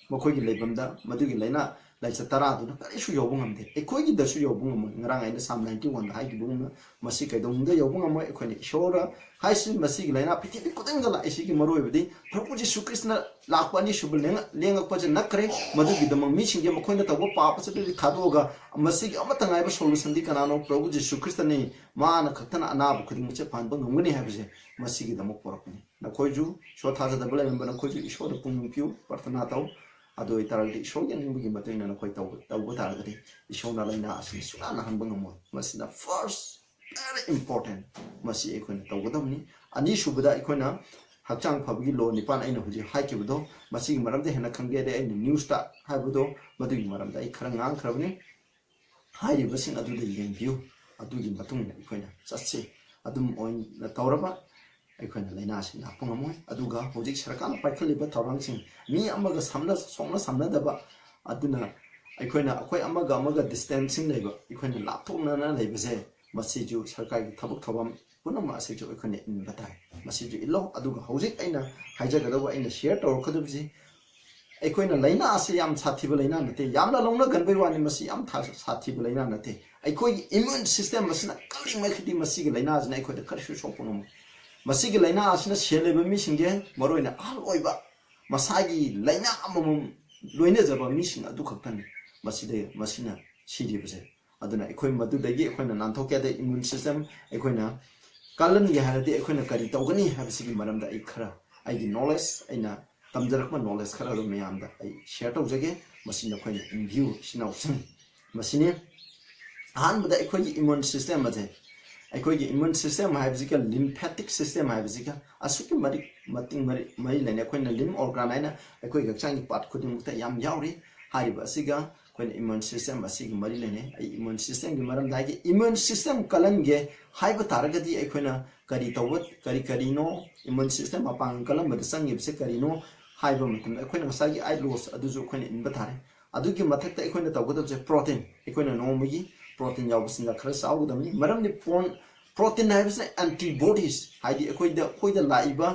ꯃꯈꯣꯏꯒꯤ ꯂꯩꯐꯝꯗ ꯃꯗꯨꯒꯤ ꯂꯥꯏꯅꯥ ꯂꯥꯏꯆꯠ ꯇꯔꯥꯗꯨꯅ ꯀꯔꯤꯁꯨ ꯌꯧꯕ ꯉꯝꯗꯦ, ꯑꯩꯈꯣꯏꯒꯤꯗꯁꯨ ꯌꯧꯕ ꯉꯝꯃꯣꯏ꯫ ꯉꯔꯥꯡ ꯑꯩꯅ ꯁꯥꯝ ꯅꯥꯏꯟꯇꯤ ꯋꯥꯟꯗ ꯍꯥꯏꯈꯤꯕꯒꯨꯝꯅ, ꯃꯁꯤ ꯀꯩꯗꯧꯅꯨꯡꯗ ꯌꯧꯕ ꯉꯝꯃꯣꯏ꯫ ꯑꯩꯈꯣꯏꯅ ꯏꯁꯣꯔꯗ ꯍꯥꯏꯁꯤ, ꯃꯁꯤꯒꯤ ꯂꯥꯏꯅꯥ ꯄ꯭ꯔꯤꯊꯤꯕꯤ ꯈꯨꯗꯤꯡꯗ ꯂꯥꯛꯏꯁꯤꯒꯤ ꯃꯔꯨꯑꯣꯏꯕꯗꯤ ꯄ꯭ꯔꯚꯨ ꯖꯤꯁꯨ ꯈ꯭ꯔꯤꯁꯇꯅ ꯂꯥꯛꯄ ꯑꯅꯤꯁꯨꯕ ꯂꯦꯡꯉ-, ꯂꯦꯡꯉꯛꯄꯁꯦ ꯅꯠꯈ꯭ꯔꯦ꯫ ꯃꯗꯨꯒꯤꯗꯃꯛ ꯃꯤꯁꯤꯡꯁꯦ ꯃꯈꯣꯏꯅ ꯇꯧꯕ ꯄꯥꯞ ꯑꯁꯤꯗꯒꯤ ꯊꯥꯗꯣꯛꯑꯒ, ꯃꯁꯤꯒꯤ ꯑꯃꯠꯇ ꯉꯥꯏꯕ solution ꯗꯤ ꯀꯅꯥꯅꯣ? ꯄ꯭ꯔꯚꯨ ꯖꯤꯁꯨ ꯈ꯭ꯔꯤꯁꯇꯅꯤ꯫ ꯃꯥꯅ ꯈꯛꯇꯅ ꯑꯅꯥꯕ ꯈꯨꯗꯤꯡꯃꯛꯁꯦ ꯐꯍꯟꯕ ꯉꯝꯒꯅꯤ ꯍꯥꯏꯕꯁꯦ ꯃꯁꯤꯒꯤꯗꯃꯛ ꯄꯣꯔꯛꯄꯅꯤ꯫ ꯅꯈꯣꯏꯁꯨ ꯏꯁꯣꯔ ꯊꯥꯖꯗꯕ ꯂꯩꯔꯝꯕ ꯅꯈꯣꯏꯁꯨ ꯏꯁꯣꯔꯗ ꯄꯨꯛꯅꯤꯡ ꯄꯤꯌꯨ, ꯄ꯭ꯔꯊꯅꯥ ꯇꯧ꯫ ꯑꯗꯨ ꯑꯣꯏꯇꯥꯔꯒꯗꯤ ꯏꯁꯣꯔꯒꯤ ꯑꯅꯤꯡꯕꯒꯤ ꯃꯇꯨꯡ ꯏꯟꯅ ꯅꯈꯣꯏ ꯇꯧꯕ, ꯇꯧꯕ ꯇꯥꯔꯒꯗꯤ ꯏꯁꯣꯔꯅ ꯂꯥꯏꯅꯥ ꯑꯁꯤ ꯁꯨꯡꯅꯥ ꯅꯥꯍꯟꯕ ꯉꯝꯃꯣꯏ꯫ ꯃꯁꯤꯅ first, very important꯫ ꯃꯁꯤ ꯑꯩꯈꯣꯏꯅ ꯇꯧꯒꯗꯕꯅꯤ꯫ ꯑꯅꯤꯁꯨꯕꯗ ꯑꯩꯈꯣꯏꯅ ꯍꯛꯆꯥꯡ ꯐꯕꯒꯤ ꯂꯣ ꯅꯤꯄꯥꯟ ꯑꯩꯅ ꯍꯧꯖꯤꯛ ꯍꯥꯏꯈꯤꯕꯗꯣ, ꯃꯁꯤꯒꯤ ꯃꯔꯝꯗ ꯍꯦꯟꯅ ꯈꯪꯒꯦꯗꯤ ꯑꯩꯅ news ꯇ ꯍꯥꯏꯕꯗꯣ, ꯃꯗꯨꯒꯤ ꯃꯔꯝꯗ ꯑꯩ ꯈꯔ ꯉꯥꯡꯈ꯭ꯔꯕꯅꯤ꯫ ꯍꯥꯏꯔꯤꯕꯁꯤꯡ ꯑꯗꯨꯗ ꯌꯦꯡꯕꯤꯌꯨ, ꯑꯗꯨꯒꯤ ꯃꯇꯨꯡ ꯏꯟꯅ ꯑꯩꯈꯣꯏꯅ ꯆꯠꯁꯤ꯫ ꯑꯗꯨꯝ ꯑꯣꯏꯅ ꯇꯧꯔꯕ ꯑꯩꯈꯣꯏꯅ ꯂꯥꯏꯅꯥꯁꯤ ꯂꯥꯛꯄ ꯉꯝꯃꯣꯏ꯫ ꯑꯗꯨꯒ ꯍꯧꯖꯤꯛ ꯁꯔꯀꯥꯔꯅ ꯄꯥꯏꯈꯠꯂꯤꯕ ꯊꯧꯔꯥꯡꯁꯤꯡ, ꯃꯤ ꯑꯃꯒ ꯁꯝꯅ-, ꯁꯣꯛꯅ ꯁꯝꯅꯗꯕ, ꯑꯗꯨꯅ ꯑꯩꯈꯣꯏꯅ, ꯑꯩꯈꯣꯏ ꯑꯃꯒ ꯑꯃꯒ distancing ꯂꯩꯕ, ꯑꯩꯈꯣꯏꯅ ꯂꯥꯞꯊꯣꯛꯅꯅ ꯂꯩꯕꯁꯦ, ꯃꯁꯤꯁꯨ ꯁꯔꯀꯥꯔꯒꯤ ꯊꯕꯛ ꯊꯧꯔꯝ ꯄꯨꯝꯅꯃꯛ ꯑꯁꯤꯁꯨ ꯑꯩꯈꯣꯏꯅ ꯏꯟꯕ ꯇꯥꯏ꯫ ꯃꯁꯤꯁꯨ ꯏꯜꯂꯣ꯫ ꯑꯗꯨꯒ ꯍꯧꯖꯤꯛ ꯑꯩꯅ ꯍꯥꯏꯖꯒꯗꯧꯕ, ꯑꯩꯅ share ꯇꯧꯔꯛꯀꯗꯕꯁꯤ, ꯑꯩꯈꯣꯏꯅ ꯂꯥꯏꯅꯥ ꯑꯁꯤ ꯌꯥꯝ ꯁꯥꯊꯤꯕ ꯂꯥꯏꯅꯥ ꯅꯠꯇꯦ, ꯌꯥꯝꯅ ꯂꯧꯅꯒꯟꯕꯩ ꯋꯥꯅꯤ, ꯃꯁꯤ ꯌꯥꯝ ꯊꯥ-, ꯁꯥꯊꯤꯕ ꯂꯥꯏꯅꯥ ꯅꯠꯇꯦ꯫ ꯑꯩꯈꯣꯏꯒꯤ immune system ꯑꯁꯤꯅ ꯀꯜꯂꯤꯉꯩꯗꯤ ꯃꯁꯤꯒꯤ ꯂꯥꯏꯅꯥꯁꯤꯅ ꯑꯩꯈꯣꯏꯗ ꯀꯔꯤꯁꯨ ꯁꯣꯛꯄ ꯉꯝꯃꯣꯏ꯫ ꯃꯁꯤꯒꯤ ꯂꯥꯏꯅꯥ ꯑꯁꯤꯅ ꯁꯤꯍꯜꯂꯤꯕ ꯃꯤꯁꯤꯡꯁꯦ ꯃꯔꯨꯑꯣꯏꯅ ꯑꯍꯜ ꯑꯣꯏꯕ, ꯃꯁꯥꯒꯤ ꯂꯥꯏꯅꯥ ꯑꯃꯃꯝ ꯂꯣꯏꯅꯖꯕ ꯃꯤꯁꯤꯡ ꯑꯗꯨ ꯈꯛꯇꯅꯤ ꯃꯁꯤꯗ, ꯃꯁꯤꯅ ꯁꯤꯔꯤꯕꯁꯦ꯫ ꯑꯗꯨꯅ ꯑꯩꯈꯣꯏ ꯃꯗꯨꯗꯒꯤ ꯑꯩꯈꯣꯏꯅ ꯅꯥꯟꯊꯣꯛꯀꯦ ꯍꯥꯏꯔꯗꯤ immune system ꯑꯩꯈꯣꯏꯅ ꯀꯜꯍꯟꯒꯦ ꯍꯥꯏꯔꯗꯤ ꯑꯩꯈꯣꯏꯅ ꯀꯔꯤ ꯇꯧꯒꯅꯤ ꯍꯥꯏꯕꯁꯤꯒꯤ ꯃꯔꯝꯗ ꯑꯩ ꯈꯔ ꯑꯩꯒꯤ knowledge, ꯑꯩꯅ ꯇꯝꯖꯔꯛꯄ knowledge ꯈꯔ ꯑꯗꯨꯝ ꯃꯌꯥꯝꯗ ꯑꯩ share ꯇꯧꯖꯒꯦ꯫ ꯃꯁꯤ ꯅꯈꯣꯏꯅ ꯏꯟꯕꯤꯌꯨ, ꯏꯆꯤꯟ ꯏꯅꯥꯎꯁꯤꯡ꯫ ꯃꯁꯤꯅꯤ ꯑꯍꯥꯟꯕꯗ ꯑꯩꯈꯣꯏꯒꯤ immune system ꯑꯁꯦ, ꯑꯩꯈꯣꯏꯒꯤ immune system ꯍꯥꯏꯕꯁꯤꯒ lymphatic system ꯍꯥꯏꯕꯁꯤꯒ ꯑꯁꯨꯛꯀꯤ ꯃꯔꯤ-, ꯃꯇꯤꯛ ꯃꯔꯤ, ꯃꯔꯤ ꯂꯩꯅꯩ꯫ ꯑꯩꯈꯣꯏꯅ limb organ ꯍꯥꯏꯅ ꯑꯩꯈꯣꯏꯒꯤ ꯍꯛꯆꯥꯡꯒꯤ part ꯈꯨꯗꯤꯡꯃꯛꯇ ꯌꯥꯝ ꯌꯥꯎꯔꯤ꯫ ꯍꯥꯏꯔꯤꯕ ꯑꯁꯤꯒ ꯑꯩꯈꯣꯏꯅ immune system ꯑꯁꯤꯒꯤ ꯃꯔꯤ ꯂꯩꯅꯩ꯫ ꯑꯩ immune system ꯒꯤ ꯃꯔꯝꯗ ꯍꯥꯏꯒꯦ꯫ Immune system ꯀꯜꯍꯟꯒꯦ ꯍꯥꯏꯕ ꯇꯥꯔꯒꯗꯤ ꯑꯩꯈꯣꯏꯅ ꯀꯔꯤ ꯇꯧꯕ, ꯀꯔꯤ ꯀꯔꯤꯅꯣ, immune system ꯃꯄꯥꯡꯒꯜ ꯀꯜꯍꯟꯕꯗ ꯆꯪꯉꯤꯕꯁꯦ ꯀꯔꯤꯅꯣ ꯍꯥꯏꯕ ꯃꯇꯝꯗ, ꯑꯩꯈꯣꯏꯅ ꯉꯁꯥꯏꯒꯤ iron loss ꯑꯗꯨꯁꯨ ꯑꯩꯈꯣꯏꯅ ꯏꯟꯕ ꯇꯥꯔꯦ꯫ ꯑꯗꯨꯒꯤ ꯃꯊꯛꯇ ꯑꯩꯈꯣꯏꯅ ꯇꯧꯒꯗꯕꯁꯦ protein, ꯑꯩꯈꯣꯏꯅ ꯅꯣꯡꯃꯒꯤ protein ꯌꯥꯎꯕ ꯆꯤꯟꯖꯥꯛ ꯈꯔ ꯆꯥꯎꯒꯗꯕꯅꯤ꯫ ꯃꯔꯝꯗꯤ ꯄꯣꯟ-, Protein ꯍꯥꯏꯕꯁꯤꯅ antibodies, ꯍꯥꯏꯗꯤ ꯑꯩꯈꯣꯏꯗ ꯑꯩꯈꯣꯏꯗ ꯂꯥꯛꯏꯕ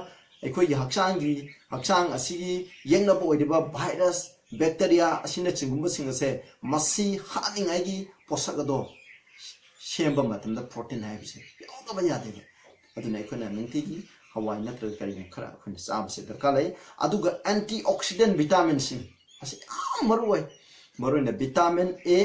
ꯑꯩꯈꯣꯏꯒꯤ ꯍꯛꯆꯥꯡꯒꯤ ꯍꯛꯆꯥꯡ ꯑꯁꯤꯒꯤ ꯌꯦꯛꯅꯕ ꯑꯣꯏꯔꯤꯕ virus, bacteria ꯑꯁꯤꯅꯆꯤꯡꯒꯨꯝꯕꯁꯤꯡ ꯑꯁꯦ ꯃꯁꯤ ꯍꯥꯠꯅꯤꯡꯉꯥꯏꯒꯤ ꯄꯣꯠꯁꯛ ꯑꯗꯣ ꯁꯦꯝꯕ ꯃꯇꯝꯗ protein ꯍꯥꯏꯕꯁꯦ ꯌꯥꯎꯗꯕ ꯌꯥꯗꯦꯕ꯫ ꯑꯗꯨꯅ ꯑꯩꯈꯣꯏꯅ ꯅꯨꯡꯇꯤꯒꯤ ꯍꯋꯥꯏ ꯅꯠꯇ꯭ꯔꯒ ꯀꯔꯤꯒꯨꯝꯕ ꯈꯔ ꯑꯩꯈꯣꯏꯅ ꯆꯥꯕꯁꯦ ꯗꯔꯀꯥꯔ ꯂꯩ꯫ ꯑꯗꯨꯒ antioxidant vitaminꯁꯤꯡ ꯑꯁꯤ ꯌꯥꯝ ꯃꯔꯨ ꯑꯣꯏ꯫ ꯃꯔꯨꯑꯣꯏꯅ vitamin A,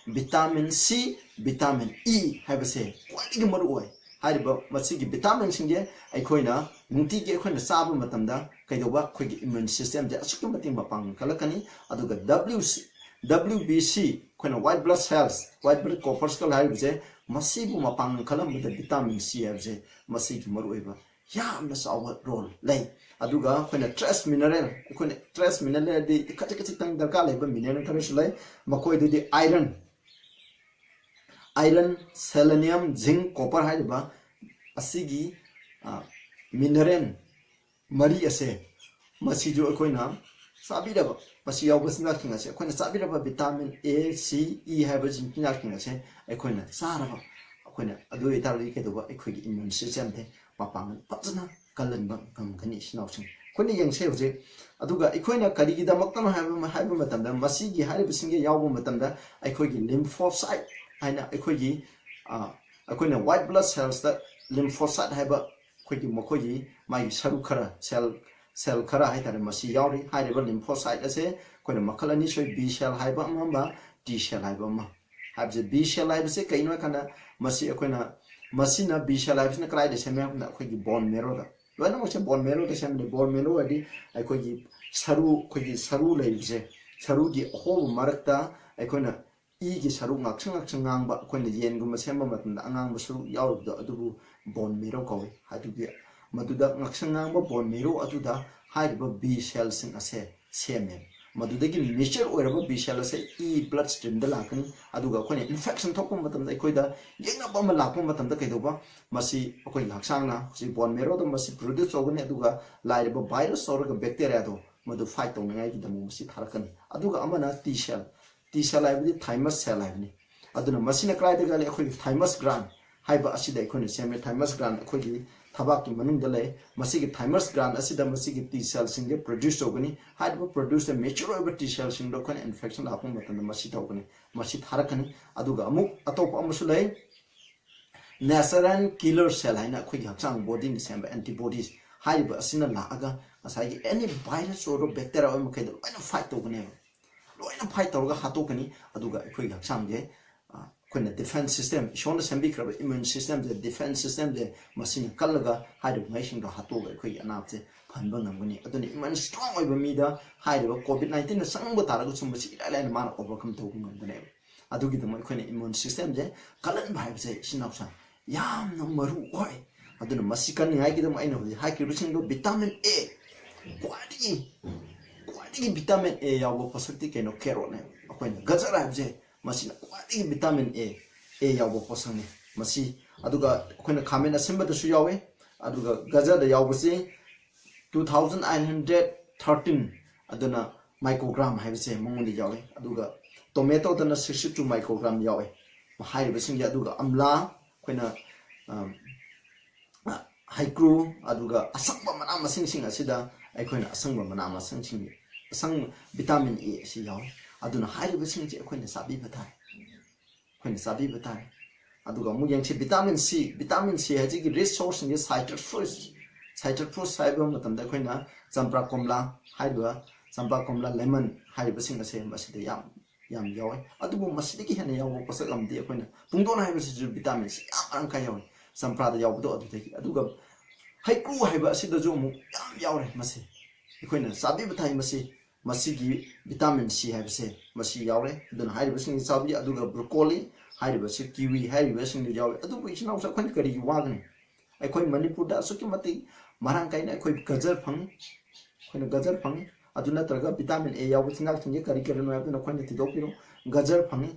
vitamin C, vitamin E ꯍꯥꯏꯕꯁꯦ ꯈ꯭ꯋꯥꯏꯗꯒꯤ ꯃꯔꯨ ꯑꯣꯏ꯫ ꯍꯥꯏꯔꯤꯕ ꯃꯁꯤꯒꯤ vitaminꯁꯤꯡꯁꯦ ꯑꯩꯈꯣꯏꯅ ꯅꯨꯡꯇꯤꯒꯤ ꯑꯩꯈꯣꯏꯅ ꯆꯥꯕ ꯃꯇꯝꯗ ꯀꯩꯗꯧꯕ, ꯑꯩꯈꯣꯏꯒꯤ immune systemꯁꯦ ꯑꯁꯨꯛꯀꯤ ꯃꯇꯤꯛ ꯃꯄꯥꯡꯒꯜ ꯀꯜꯂꯛꯀꯅꯤ꯫ ꯑꯗꯨꯒ W C, W B C, ꯑꯩꯈꯣꯏꯅ white blood cells, white blood corpuscle ꯍꯥꯏꯔꯤꯕꯁꯦ, ꯃꯁꯤꯕꯨ ꯃꯄꯥꯡꯒꯜ ꯀꯜꯍꯟꯕꯗ vitamin C ꯍꯥꯏꯕꯁꯦ ꯃꯁꯤꯒꯤ ꯃꯔꯨꯑꯣꯏꯕ ꯌꯥꯝꯅ ꯆꯥꯎꯕ role ꯂꯩ꯫ ꯑꯗꯨꯒ ꯑꯩꯈꯣꯏꯅ trace mineral, ꯑꯩꯈꯣꯏꯅ trace mineral ꯍꯥꯏꯗꯤ ꯈꯖꯤꯛ ꯈꯖꯤꯛꯇꯪ ꯗꯔꯀꯥꯔ ꯂꯩꯕ mineral ꯈꯔꯁꯨ ꯂꯩ꯫ ꯃꯈꯣꯏꯗꯨꯗꯤ iron, iron, selenium, zinc, copper ꯍꯥꯏꯔꯤꯕ ꯑꯁꯤꯒꯤ, ꯑ, mineral ꯃꯔꯤ ꯑꯁꯦ, ꯃꯁꯤꯁꯨ ꯑꯩꯈꯣꯏꯅ ꯆꯥꯕꯤꯔꯕ, ꯃꯁꯤ ꯌꯥꯎꯕ ꯆꯤꯟꯖꯥꯛꯁꯤꯡ ꯑꯁꯦ ꯑꯩꯈꯣꯏꯅ ꯆꯥꯕꯤꯔꯕ vitamin A, C, E ꯍꯥꯏꯕ ꯆꯤꯟꯖꯥꯛꯁꯤꯡ ꯑꯁꯦ ꯑꯩꯈꯣꯏꯅ ꯆꯥꯔꯕ, ꯑꯩꯈꯣꯏꯅ ꯑꯗꯨ ꯑꯣꯏꯇꯥꯔꯗꯤ ꯀꯩꯗꯧꯕ, ꯑꯩꯈꯣꯏꯒꯤ immune systemꯁꯦ ꯃꯄꯥꯡꯒꯜ ꯐꯖꯅ ꯀꯜꯍꯟꯕ ꯉꯝꯒꯅꯤ꯫ ꯏꯆꯤꯟ ꯏꯅꯥꯎꯁꯤꯡ, ꯑꯩꯈꯣꯏꯅ ꯌꯦꯡꯁꯦ ꯍꯧꯖꯤꯛ꯫ ꯑꯗꯨꯒ ꯑꯩꯈꯣꯏꯅ ꯀꯔꯤꯒꯤꯗꯃꯛꯇꯅꯣ ꯍꯥꯏꯕ, ꯍꯥꯏꯕ ꯃꯇꯝꯗ, ꯃꯁꯤꯒꯤ ꯍꯥꯏꯔꯤꯕꯁꯤꯡꯁꯦ ꯌꯥꯎꯕ ꯃꯇꯝꯗ ꯑꯩꯈꯣꯏꯒꯤ lymphocyte ꯍꯥꯏꯅ ꯑꯩꯈꯣꯏꯒꯤ, ꯑ, ꯑꯩꯈꯣꯏꯅ white blood cellsꯇ lymphocyte ꯍꯥꯏꯕ ꯑꯩꯈꯣꯏꯒꯤ ꯃꯈꯣꯏꯒꯤ ꯃꯥꯒꯤ ꯁꯔꯨꯛ ꯈꯔ, cell, cell ꯈꯔ ꯍꯥꯏꯇꯥꯔꯦ, ꯃꯁꯤ ꯌꯥꯎꯔꯤ꯫ ꯍꯥꯏꯔꯤꯕ lymphocyte ꯑꯁꯦ ꯑꯩꯈꯣꯏꯅ ꯃꯈꯜ ꯑꯅꯤ ꯁꯣꯏ, B cell ꯍꯥꯏꯕ ꯑꯃ ꯑꯃ, T cell ꯍꯥꯏꯕ ꯑꯃ꯫ ꯍꯥꯏꯕꯁꯦ, B cell ꯍꯥꯏꯕꯁꯦ ꯀꯩꯅꯣ ꯍꯥꯏ ꯀꯥꯟꯗ, ꯃꯁꯤ ꯑꯩꯈꯣꯏꯅ, ꯃꯁꯤꯅ, B cell ꯍꯥꯏꯕꯁꯤꯅ ꯀꯗꯥꯏꯗ ꯁꯦꯝꯃꯦ ꯍꯥꯏꯕꯗ ꯑꯩꯈꯣꯏꯒꯤ bone marrowꯗ꯫ ꯂꯣꯏꯅꯃꯛꯁꯦ bone marrowꯗ ꯁꯦꯝꯕꯅꯤ꯫ Bone marrow ꯍꯥꯏꯗꯤ ꯑꯩꯈꯣꯏꯒꯤ ꯁꯔꯨ, ꯑꯩꯈꯣꯏꯒꯤ ꯁꯔꯨ ꯂꯩꯔꯤꯕꯁꯦ, ꯁꯔꯨꯒꯤ ꯑꯍꯣꯕ ꯃꯔꯛꯇ ꯑꯩꯈꯣꯏꯅ ꯏꯒꯤ ꯁꯔꯨꯛ ꯉꯥꯛꯁꯪ ꯉꯥꯛꯁꯪ ꯉꯥꯡꯕ, ꯑꯩꯈꯣꯏꯅ ꯌꯦꯟꯒꯨꯝꯕ ꯁꯦꯝꯕ ꯃꯇꯝꯗ ꯑꯉꯥꯡꯕ ꯁꯔꯨꯛ ꯌꯥꯎꯔꯤꯕꯗꯣ ꯑꯗꯨꯕꯨ bone marrow ꯀꯧꯏ꯫ ꯑꯗꯨꯒꯤ ꯃꯗꯨꯗ ꯉꯥꯛꯁꯪ ꯉꯥꯡꯕ bone marrow ꯑꯗꯨꯗ ꯍꯥꯏꯔꯤꯕ B cellꯁꯤꯡ ꯑꯁꯦ ꯁꯦꯝꯃꯦ꯫ ꯃꯗꯨꯗꯒꯤ mature ꯑꯣꯏꯔꯕ B cell ꯑꯁꯦ ꯏ blood streamꯗ ꯂꯥꯛꯀꯅꯤ꯫ ꯑꯗꯨꯒ ꯑꯩꯈꯣꯏꯅ infection ꯊꯣꯛꯄ ꯃꯇꯝꯗ, ꯑꯩꯈꯣꯏꯗ ꯌꯦꯛꯅꯕ ꯑꯃ ꯂꯥꯛꯄ ꯃꯇꯝꯗ ꯀꯩꯗꯧꯕ, ꯃꯁꯤ ꯑꯩꯈꯣꯏꯒꯤ ꯍꯛꯆꯥꯡꯅ ꯍꯧꯖꯤꯛ bone marrowꯗ ꯃꯁꯤ produce ꯇꯧꯒꯅꯤ꯫ ꯑꯗꯨꯒ ꯂꯥꯛꯏꯕ virus ꯇꯧꯔꯒ bacteriaꯗꯣ ꯃꯗꯨ fight ꯇꯧꯅꯤꯡꯉꯥꯏꯒꯤꯗꯃꯛ ꯃꯁꯤ ꯊꯥꯔꯛꯀꯅꯤ꯫ ꯑꯗꯨꯒ ꯑꯃꯅ T cell, T cell ꯍꯥꯏꯕꯗꯤ thymus cell ꯍꯥꯏꯕꯅꯤ꯫ ꯑꯗꯨꯅ ꯃꯁꯤꯅ ꯀꯗꯥꯏꯗ ꯀꯜꯂꯤ? ꯑꯩꯈꯣꯏꯒꯤ thymus gland, ꯍꯥꯏꯕ ꯑꯁꯤꯗ ꯑꯩꯈꯣꯏꯅ ꯁꯦꯝꯃꯦ꯫ ꯊꯥꯏꯃꯁ ꯒ꯭ꯔꯥꯟ ꯑꯩꯈꯣꯏꯒꯤ ꯊꯕꯥꯛꯀꯤ ꯃꯅꯨꯡꯗ ꯂꯩ꯫ ꯃꯁꯤꯒꯤ ꯊꯥꯏꯃꯁ ꯒ꯭ꯔꯥꯟ ꯑꯁꯤꯗ ꯃꯁꯤꯒꯤ ꯇꯤ ꯁꯦꯜꯁꯤꯡꯁꯦ ꯄ꯭ꯔꯣꯗ꯭ꯌꯨꯁ ꯇꯧꯒꯅꯤ꯫ ꯍꯥꯏꯔꯤꯕ ꯄ꯭ꯔꯣꯗ꯭ꯌꯨꯁ ꯇꯧ ꯃꯦꯆ꯭ꯌꯨꯔ ꯑꯣꯏꯕ ꯇꯤ ꯁꯦꯜꯁꯤꯡꯗꯣ ꯑꯩꯈꯣꯏꯅ ꯏꯟꯐꯦꯛꯁꯟ ꯂꯥꯛꯄ ꯃꯇꯝꯗ ꯃꯁꯤ ꯇꯧꯒꯅꯤ, ꯃꯁꯤ ꯊꯥꯔꯛꯀꯅꯤ꯫ ꯑꯗꯨꯒ ꯑꯃꯨꯛ ꯑꯇꯣꯞꯄ ꯑꯃꯁꯨ ꯂꯩ, natural killer cell ꯍꯥꯏꯅ ꯑꯩꯈꯣꯏꯒꯤ ꯍꯛꯆꯥꯡ ꯕꯣꯗꯤꯅ ꯁꯦꯝꯕ ꯑꯦꯟꯇꯤꯕꯣꯗꯤꯁ꯫ ꯍꯥꯏꯔꯤꯕ ꯑꯁꯤꯅ ꯂꯥꯛꯑꯒ ꯉꯁꯥꯏꯒꯤ ꯑꯦꯅꯤ ꯚꯥꯏꯔꯁ ꯑꯣꯏꯔꯣ ꯕꯦꯛꯇꯦꯔꯤꯌꯥ ꯑꯣꯏꯔꯣ ꯃꯈꯩꯗꯣ ꯂꯣꯏꯅ ꯐꯥꯏꯠ ꯇꯧꯒꯅꯦꯕ꯫ ꯂꯣꯏꯅ ꯐꯥꯏꯠ ꯇꯧꯔꯒ ꯍꯥꯠꯇꯣꯛꯀꯅꯤ꯫ ꯑꯗꯨꯒ ꯑꯩꯈꯣꯏꯒꯤ ꯍꯛꯆꯥꯡꯁꯦ, ꯑ, ꯑꯩꯈꯣꯏꯅ ꯗꯤꯐꯦꯟꯁ ꯁꯤꯁꯇꯦꯝ, ꯏꯁꯣꯔꯅ ꯁꯦꯝꯕꯤꯈ꯭ꯔꯕ ꯏꯃ꯭ꯌꯨꯟ ꯁꯤꯁꯇꯦꯝꯁꯦ, ꯗꯤꯐꯦꯟꯁ ꯁꯤꯁꯇꯦꯝꯁꯦ ꯃꯁꯤꯅ ꯀꯜꯂꯒ ꯍꯥꯏꯔꯤꯕ ꯉꯩꯁꯤꯡꯗꯣ ꯍꯥꯠꯇꯣꯛꯑꯒ ꯑꯩꯈꯣꯏꯒꯤ ꯑꯅꯥꯕꯁꯦ ꯐꯍꯟꯕ ꯉꯝꯒꯅꯤ꯫ ꯑꯗꯨꯅ ꯏꯃ꯭ꯌꯨꯟ ꯁ꯭ꯇꯔꯣꯡ ꯑꯣꯏꯕ ꯃꯤꯗ ꯍꯥꯏꯔꯤꯕ ꯀꯣꯚꯤꯗ ꯅꯥꯏꯟꯇꯤꯟꯅ ꯆꯪꯕ ꯇꯥꯔꯒꯁꯨ ꯃꯁꯤ ꯏꯔꯥꯏ ꯂꯥꯏꯅ ꯃꯥꯅ ꯑꯣꯚꯔꯀꯝ ꯇꯧꯕ ꯉꯝꯒꯅꯦꯕ꯫ ꯑꯗꯨꯒꯤꯗꯃꯛ ꯑꯩꯈꯣꯏꯅ ꯏꯃ꯭ꯌꯨꯟ ꯁꯤꯁꯇꯦꯝꯁꯦ ꯀꯜꯍꯟꯕ ꯍꯥꯏꯕꯁꯦ, ꯏꯆꯤꯟ ꯏꯅꯥꯎꯁꯥ, ꯌꯥꯝꯅ ꯃꯔꯨ ꯑꯣꯏ꯫ ꯑꯗꯨꯅ ꯃꯁꯤ ꯀꯟꯅꯤꯡꯉꯥꯏꯒꯤꯗꯃꯛ ꯑꯩꯅ ꯍꯧꯖꯤꯛ ꯍꯥꯏꯈ꯭ꯔꯤꯕꯁꯤꯡꯗꯣ, ꯚꯤꯇꯥꯃꯤꯟ ꯑꯦ, ꯈ꯭ꯋꯥꯏꯗꯒꯤ, ꯈ꯭ꯋꯥꯏꯗꯒꯤ ꯚꯤꯇꯥꯃꯤꯟ ꯑꯦ ꯌꯥꯎꯕ ꯄꯣꯠꯁꯛꯇꯤ ꯀꯩꯅꯣ? ꯀꯦꯔꯣꯠꯅꯦ꯫ ꯑꯩꯈꯣꯏꯅ ꯒꯖꯔ ꯍꯥꯏꯕꯁꯦ, ꯃꯁꯤꯅ ꯈ꯭ꯋꯥꯏꯗꯒꯤ ꯚꯤꯇꯥꯃꯤꯟ ꯑꯦ, ꯑꯦ ꯌꯥꯎꯕ ꯄꯣꯠꯁꯛꯅꯤ꯫ ꯃꯁꯤ, ꯑꯗꯨꯒ ꯑꯩꯈꯣꯏꯅ ꯈꯥꯃꯦꯟ ꯑꯁꯤꯟꯕꯗꯁꯨ ꯌꯥꯎꯋꯤ꯫ ꯑꯗꯨꯒ ꯒꯖꯔꯗ ꯌꯥꯎꯕꯁꯤ two thousand eight hundred thirteen, ꯑꯗꯨꯅ ꯃꯥꯏꯀ꯭ꯔꯣꯒ꯭ꯔꯥꯝ ꯍꯥꯏꯕꯁꯦ ꯃꯉꯣꯟꯗ ꯌꯥꯎꯋꯤ꯫ ꯑꯗꯨꯒ ꯇꯣꯃꯦꯇꯣꯗꯅ sixty two ꯃꯥꯏꯀ꯭ꯔꯣꯒ꯭ꯔꯥꯝ ꯌꯥꯎꯋꯤ꯫ ꯍꯥꯏꯔꯤꯕꯁꯤꯡꯁꯦ, ꯑꯗꯨꯒ ꯑꯝꯂꯥ, ꯑꯩꯈꯣꯏꯅ, ꯑꯝ, ꯑ, ꯍꯩꯀ꯭ꯔꯨ, ꯑꯗꯨꯒ ꯑꯁꯪꯕ ꯃꯅꯥ ꯃꯁꯤꯡꯁꯤꯡ ꯑꯁꯤꯗ ꯑꯩꯈꯣꯏꯅ ꯑꯁꯪꯕ ꯃꯅꯥ ꯃꯁꯤꯡꯁꯤꯡ, ꯑꯁꯪ-, ꯚꯤꯇꯥꯃꯤꯟ ꯑꯦ ꯑꯁꯤ ꯌꯥꯎꯏ꯫ ꯑꯗꯨꯅ ꯍꯥꯏꯔꯤꯕꯁꯤꯡꯁꯦ ꯑꯩꯈꯣꯏꯅ ꯆꯥꯕꯤꯕ ꯇꯥꯏ꯫ ꯑꯩꯈꯣꯏꯅ ꯆꯥꯕꯤꯕ ꯇꯥꯏ꯫ ꯑꯗꯨꯒ ꯑꯃꯨꯛ ꯌꯦꯡꯁꯤ ꯚꯤꯇꯥꯃꯤꯟ ꯁꯤ꯫ ꯚꯤꯇꯥꯃꯤꯟ ꯁꯤ ꯍꯥꯏꯁꯤꯒꯤ ꯔꯤꯆ ꯁꯣꯔꯁꯁꯤꯡꯁꯦ ꯁꯥꯏꯇ꯭ꯔꯁ ꯐ꯭ꯔꯨꯠꯁ꯫ ꯁꯥꯏꯇ꯭ꯔꯁ ꯐ꯭ꯔꯨꯠꯁ ꯍꯥꯏꯕ ꯃꯇꯝꯗ ꯑꯩꯈꯣꯏꯅ ꯆꯝꯄ꯭ꯔꯥ ꯀꯣꯝꯂꯥ ꯍꯥꯏꯔꯤꯕ, ꯆꯝꯄ꯭ꯔꯥ ꯀꯣꯝꯂꯥ ꯂꯦꯃꯟ ꯍꯥꯏꯔꯤꯕꯁꯤꯡ ꯑꯁꯦ ꯃꯁꯤꯗ ꯌꯥꯝ, ꯌꯥꯝ ꯌꯥꯎꯋꯦ꯫ ꯑꯗꯨꯕꯨ ꯃꯁꯤꯗꯒꯤ ꯍꯦꯟꯅ ꯌꯥꯎꯕ ꯄꯣꯠꯁꯛ ꯑꯃꯗꯤ ꯑꯩꯈꯣꯏꯅ ꯄꯨꯡꯗꯣꯟ ꯍꯥꯏꯕꯁꯤꯁꯨ ꯚꯤꯇꯥꯃꯤꯟ ꯁꯤ ꯌꯥꯝ ꯃꯔꯥꯡ ꯀꯥꯏ ꯌꯥꯎꯋꯤ꯫ ꯆꯝꯄ꯭ꯔꯥꯗ ꯌꯥꯎꯕꯗꯣ ꯑꯗꯨꯗꯒꯤ꯫ ꯑꯗꯨꯒ ꯍꯩꯀ꯭ꯔꯨ ꯍꯥꯏꯕ ꯑꯁꯤꯗꯁꯨ ꯑꯃꯨꯛ ꯌꯥꯝ ꯌꯥꯎꯔꯦ ꯃꯁꯤ꯫ ꯑꯩꯈꯣꯏꯅ ꯆꯥꯕꯤꯕ ꯊꯥꯏ ꯃꯁꯤ꯫ ꯃꯁꯤꯒꯤ ꯚꯤꯇꯥꯃꯤꯟ ꯁꯤ ꯍꯥꯏꯕꯁꯦ ꯃꯁꯤ ꯌꯥꯎꯔꯦ꯫ ꯑꯗꯨꯅ ꯍꯥꯏꯔꯤꯕꯁꯤꯡꯁꯤ ꯆꯥꯕꯤ꯫ ꯑꯗꯨꯒ ꯕ꯭ꯔꯣꯀꯣꯂꯤ ꯍꯥꯏꯔꯤꯕꯁꯤ, ꯀꯤꯋꯤ ꯍꯥꯏꯔꯤꯕꯁꯤꯡꯗꯨ ꯌꯥꯎꯔꯦ꯫ ꯑꯗꯨꯕꯨ ꯏꯆꯤꯟ ꯏꯅꯥꯎꯁꯨ ꯑꯩꯈꯣꯏꯅ ꯀꯔꯤꯒꯤ ꯋꯥꯒꯅꯤ? ꯑꯩꯈꯣꯏ ꯃꯅꯤꯄꯨꯔꯗ ꯑꯁꯨꯛꯀꯤ ꯃꯇꯤꯛ ꯃꯔꯥꯡ ꯀꯥꯏꯅ ꯑꯩꯈꯣꯏ ꯒꯖꯔ ꯐꯪꯉꯤ꯫ ꯑꯩꯈꯣꯏꯅ ꯒꯖꯔ ꯐꯪꯉꯤ꯫ ꯑꯗꯨ ꯅꯠꯇ꯭ꯔꯒ ꯚꯤꯇꯥꯃꯤꯟ ꯑꯦ ꯌꯥꯎꯕ ꯆꯤꯟꯖꯥꯛꯁꯤꯡꯁꯦ ꯀꯔꯤ ꯀꯔꯤꯅꯣ ꯍꯥꯏꯕꯗꯨ ꯅꯈꯣꯏꯅ ꯊꯤꯗꯣꯛꯄꯤꯔꯣ꯫ ꯒꯖꯔ ꯐꯪꯉꯤ꯫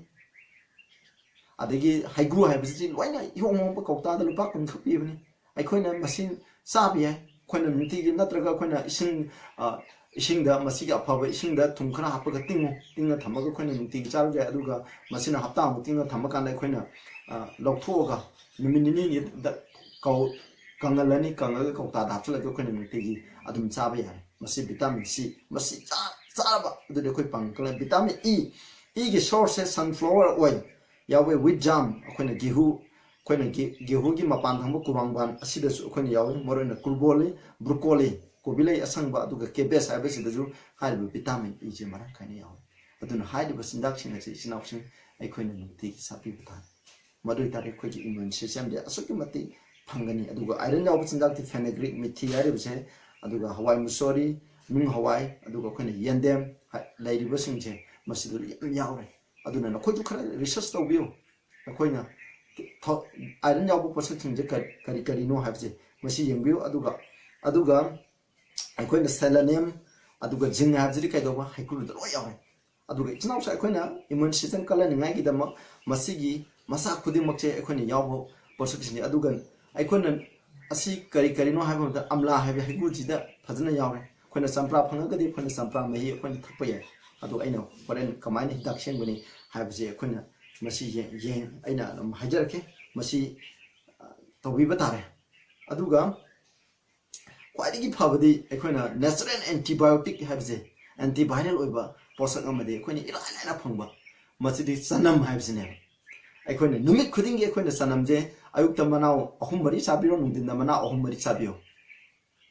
ꯑꯗꯒꯤ ꯍꯩꯒ꯭ꯔꯨ ꯍꯥꯏꯕꯁꯤꯗꯤ ꯂꯣꯏꯅ ꯏꯍꯣꯡ ꯍꯣꯡꯕ ꯀꯧꯇꯥꯗ ꯂꯨꯄꯥ ꯀꯨꯟꯈꯛ ꯄꯤꯕꯅꯤ꯫ ꯑꯩꯈꯣꯏꯅ ꯃꯁꯤ ꯆꯥꯕ ꯌꯥꯏ꯫ ꯑꯩꯈꯣꯏꯅ ꯅꯨꯡꯇꯤꯒꯤ ꯅꯠꯇ꯭ꯔꯒ ꯑꯩꯈꯣꯏꯅ ꯏꯁꯤꯡ, ꯑ, ꯏꯁꯤꯡꯗ, ꯃꯁꯤꯒꯤ ꯑꯐꯕ ꯏꯁꯤꯡꯗ ꯊꯨꯝ ꯈꯔ ꯍꯥꯞꯄꯒ ꯇꯤꯡꯉꯨ꯫ ꯇꯤꯡꯉ ꯊꯝꯃꯒ ꯑꯩꯈꯣꯏꯅ ꯅꯨꯡꯇꯤꯒꯤ ꯆꯥꯔꯁꯨ ꯌꯥꯏ꯫ ꯑꯗꯨꯒ ꯃꯁꯤꯅ ꯍꯞꯇꯥꯃꯨꯛ ꯇꯤꯡꯉ ꯊꯝꯃꯀꯥꯟꯗ ꯑꯩꯈꯣꯏꯅ, ꯑ, ꯂꯧꯊꯣꯛꯑꯒ ꯅꯨꯃꯤꯠ ꯅꯤꯅꯤꯅꯤꯗ ꯀꯧ ꯀꯪꯍꯜꯂꯅꯤ꯫ ꯀꯪꯉꯒ ꯀꯧꯇꯥꯗ ꯍꯥꯞꯆꯤꯜꯂꯒ ꯑꯩꯈꯣꯏꯅ ꯅꯨꯡꯇꯤꯒꯤ ꯑꯗꯨꯝ ꯆꯥꯕ ꯌꯥꯔꯦ꯫ ꯃꯁꯤ ꯚꯤꯇꯥꯃꯤꯟ ꯁꯤ, ꯃꯁꯤ ꯆꯥ- ꯆꯥꯔꯕ ꯑꯗꯨꯗꯤ ꯑꯩꯈꯣꯏ ꯄꯥꯡꯒꯜ ꯀꯜꯂꯦ꯫ ꯚꯤꯇꯥꯃꯤꯟ ꯏ, ꯏꯒꯤ ꯁꯣꯔꯁꯁꯦ ꯁꯟꯐ꯭ꯂꯥꯋꯔ ꯑꯣꯏꯜ ꯌꯥꯎꯋꯦ, ꯋꯤꯠ ꯖꯥꯝ, ꯑꯩꯈꯣꯏꯅ ꯒꯦꯍꯨ, ꯑꯩꯈꯣꯏꯅ ꯒꯦ- ꯒꯦꯍꯨꯒꯤ ꯃꯄꯥꯟ ꯊꯪꯕ ꯀꯨꯔꯥꯡꯕꯥꯟ ꯑꯁꯤꯗꯁꯨ ꯑꯩꯈꯣꯏꯅ ꯌꯥꯎꯋꯤ꯫ ꯃꯔꯨꯑꯣꯏꯅ ꯀ꯭ꯔꯨꯕꯣꯂꯤ, ꯕ꯭ꯔꯨꯀꯣꯂꯤ, ꯀꯣꯕꯤ ꯂꯩ ꯑꯁꯪꯕ, ꯑꯗꯨꯒ ꯀꯦꯕꯦꯖ ꯍꯥꯏꯕꯁꯤꯗꯁꯨ ꯍꯥꯏꯔꯤꯕ ꯚꯤꯇꯥꯃꯤꯟ ꯏꯁꯦ ꯃꯔꯥꯡ ꯀꯥꯏꯅ ꯌꯥꯎꯋꯤ꯫ ꯑꯗꯨꯅ ꯍꯥꯏꯔꯤꯕ ꯆꯤꯟꯖꯥꯛꯁꯤꯡ ꯑꯁꯤ ꯏꯆꯤꯟ ꯏꯅꯥꯎꯁꯤꯡ ꯑꯩꯈꯣꯏꯅ ꯅꯨꯡꯇꯤꯒꯤ ꯆꯥꯕꯤꯕ ꯇꯥꯔꯦ꯫ ꯃꯗꯨ ꯑꯣꯏꯇꯥꯔꯗꯤ ꯑꯩꯈꯣꯏꯒꯤ ꯏꯃ꯭ꯌꯨꯟ ꯁꯤꯁꯇꯦꯝꯗꯤ ꯑꯁꯨꯛꯀꯤ ꯃꯇꯤꯛ ꯐꯪꯒꯅꯤ꯫ ꯑꯗꯨꯒ ꯑꯥꯏꯔꯟ ꯌꯥꯎꯕ ꯆꯤꯟꯖꯥꯛꯇꯤ ꯐꯦꯅꯦꯒ꯭ꯔꯤꯛ, ꯃꯤꯊꯤ ꯍꯥꯏꯔꯤꯕꯁꯦ, ꯑꯗꯨꯒ ꯍꯋꯥꯏ ꯃꯨꯁꯣꯔꯤ, ꯅꯨꯡ ꯍꯋꯥꯏ, ꯑꯗꯨꯒ ꯑꯩꯈꯣꯏꯅ ꯌꯦꯟꯗꯦꯝ ꯍꯥꯏ- ꯂꯩꯔꯤꯕꯁꯤꯡꯁꯦ ꯃꯁꯤꯗ ꯌꯥꯝ ꯌꯥꯎꯔꯦ꯫ ꯑꯗꯨꯅ ꯅꯈꯣꯏꯁꯨ ꯈꯔ ꯔꯤꯁꯔꯁ ꯇꯧꯕꯤꯌꯨ꯫ ꯑꯩꯈꯣꯏꯅ ꯊ- ꯑꯥꯏꯔꯟ ꯌꯥꯎꯕ ꯄꯣꯠꯁꯛꯁꯤꯡꯁꯦ ꯀꯔꯤ ꯀꯔꯤ ꯀꯔꯤꯅꯣ ꯍꯥꯏꯕꯁꯦ ꯃꯁꯤ ꯌꯦꯡꯕꯤꯌꯨ꯫ ꯑꯗꯨꯒ ꯑꯗꯨꯒ ꯑꯩꯈꯣꯏꯅ ꯁꯦꯂꯦꯅꯤꯌꯝ, ꯑꯗꯨꯒ ꯖꯤꯡ ꯍꯥꯏꯕꯁꯤꯗꯤ ꯀꯩꯗꯧꯕ? ꯍꯩꯀ꯭ꯔꯨꯗ ꯂꯣꯏ ꯌꯥꯎꯔꯦ꯫ ꯑꯗꯨꯒ ꯏꯆꯤꯟ ꯏꯅꯥꯎꯁꯦ ꯑꯩꯈꯣꯏꯅ ꯏꯃ꯭ꯌꯨꯟ ꯁꯤꯁꯇꯦꯝ ꯀꯜꯍꯟꯅꯤꯡꯉꯥꯏꯒꯤꯗꯃꯛ ꯃꯁꯤꯒꯤ ꯃꯆꯥꯛ ꯈꯨꯗꯤꯡꯃꯛꯁꯦ ꯑꯩꯈꯣꯏꯅ ꯌꯥꯎꯕ ꯄꯣꯠꯁꯛꯁꯤꯡꯅꯤ꯫ ꯑꯗꯨꯒ ꯑꯩꯈꯣꯏꯅ ꯑꯁꯤ ꯀꯔꯤ ꯀꯔꯤꯅꯣ ꯍꯥꯏꯕ ꯃꯇꯝꯗ ꯑꯝꯂꯥ ꯍꯥꯏꯕ ꯍꯩꯀ꯭ꯔꯨꯁꯤꯗ ꯐꯖꯅ ꯌꯥꯎꯔꯦ꯫ ꯑꯩꯈꯣꯏꯅ ꯆꯝꯄ꯭ꯔꯥ ꯐꯪꯉꯒꯗꯤ ꯑꯩꯈꯣꯏꯅ ꯆꯝꯄ꯭ꯔꯥ ꯃꯍꯤ ꯑꯩꯈꯣꯏꯅ ꯊꯛꯄ ꯌꯥꯏ꯫ ꯑꯗꯣ ꯑꯩꯅ ꯍꯣꯔꯦꯟ ꯀꯃꯥꯏꯅ ꯍꯤꯗꯥꯛ ꯁꯦꯝꯒꯅꯤ ꯍꯥꯏꯕꯁꯦ ꯑꯩꯈꯣꯏꯅ ꯃꯁꯤ ꯌꯦꯡ- ꯌꯦꯡ- ꯑꯩꯅ ꯑꯗꯨꯝ ꯍꯥꯏꯖꯔꯛꯀꯦ꯫ ꯃꯁꯤ ꯑ, ꯇꯧꯕꯤꯕ ꯇꯥꯔꯦ꯫ ꯑꯗꯨꯒ ꯈ꯭ꯋꯥꯏꯗꯒꯤ ꯐꯕꯗꯤ ꯑꯩꯈꯣꯏꯅ ꯅꯦꯆꯔꯦꯜ ꯑꯦꯟꯇꯤꯕꯥꯏꯑꯣꯇꯤꯛ ꯍꯥꯏꯕꯁꯦ, ꯑꯦꯟꯇꯤꯚꯥꯏꯔꯦꯜ ꯑꯣꯏꯕ ꯄꯣꯠꯁꯛ ꯑꯃꯗꯤ ꯑꯩꯈꯣꯏꯅ ꯏꯔꯥꯏ ꯂꯥꯏꯅ ꯐꯪꯕ, ꯃꯁꯤꯗꯤ ꯆꯅꯝ ꯍꯥꯏꯕꯁꯤꯅꯦꯕ꯫ ꯑꯩꯈꯣꯏꯅ ꯅꯨꯃꯤꯠ ꯈꯨꯗꯤꯡꯒꯤ ꯑꯩꯈꯣꯏꯅ ꯆꯅꯝꯁꯦ ꯑꯌꯨꯛꯇ ꯃꯅꯥꯎ ꯑꯍꯨꯝ ꯃꯔꯤ ꯆꯥꯕꯤꯔꯣ, ꯅꯨꯡꯊꯤꯟꯗ ꯃꯅꯥꯎ ꯑꯍꯨꯝ ꯃꯔꯤ ꯆꯥꯕꯤꯌꯣ,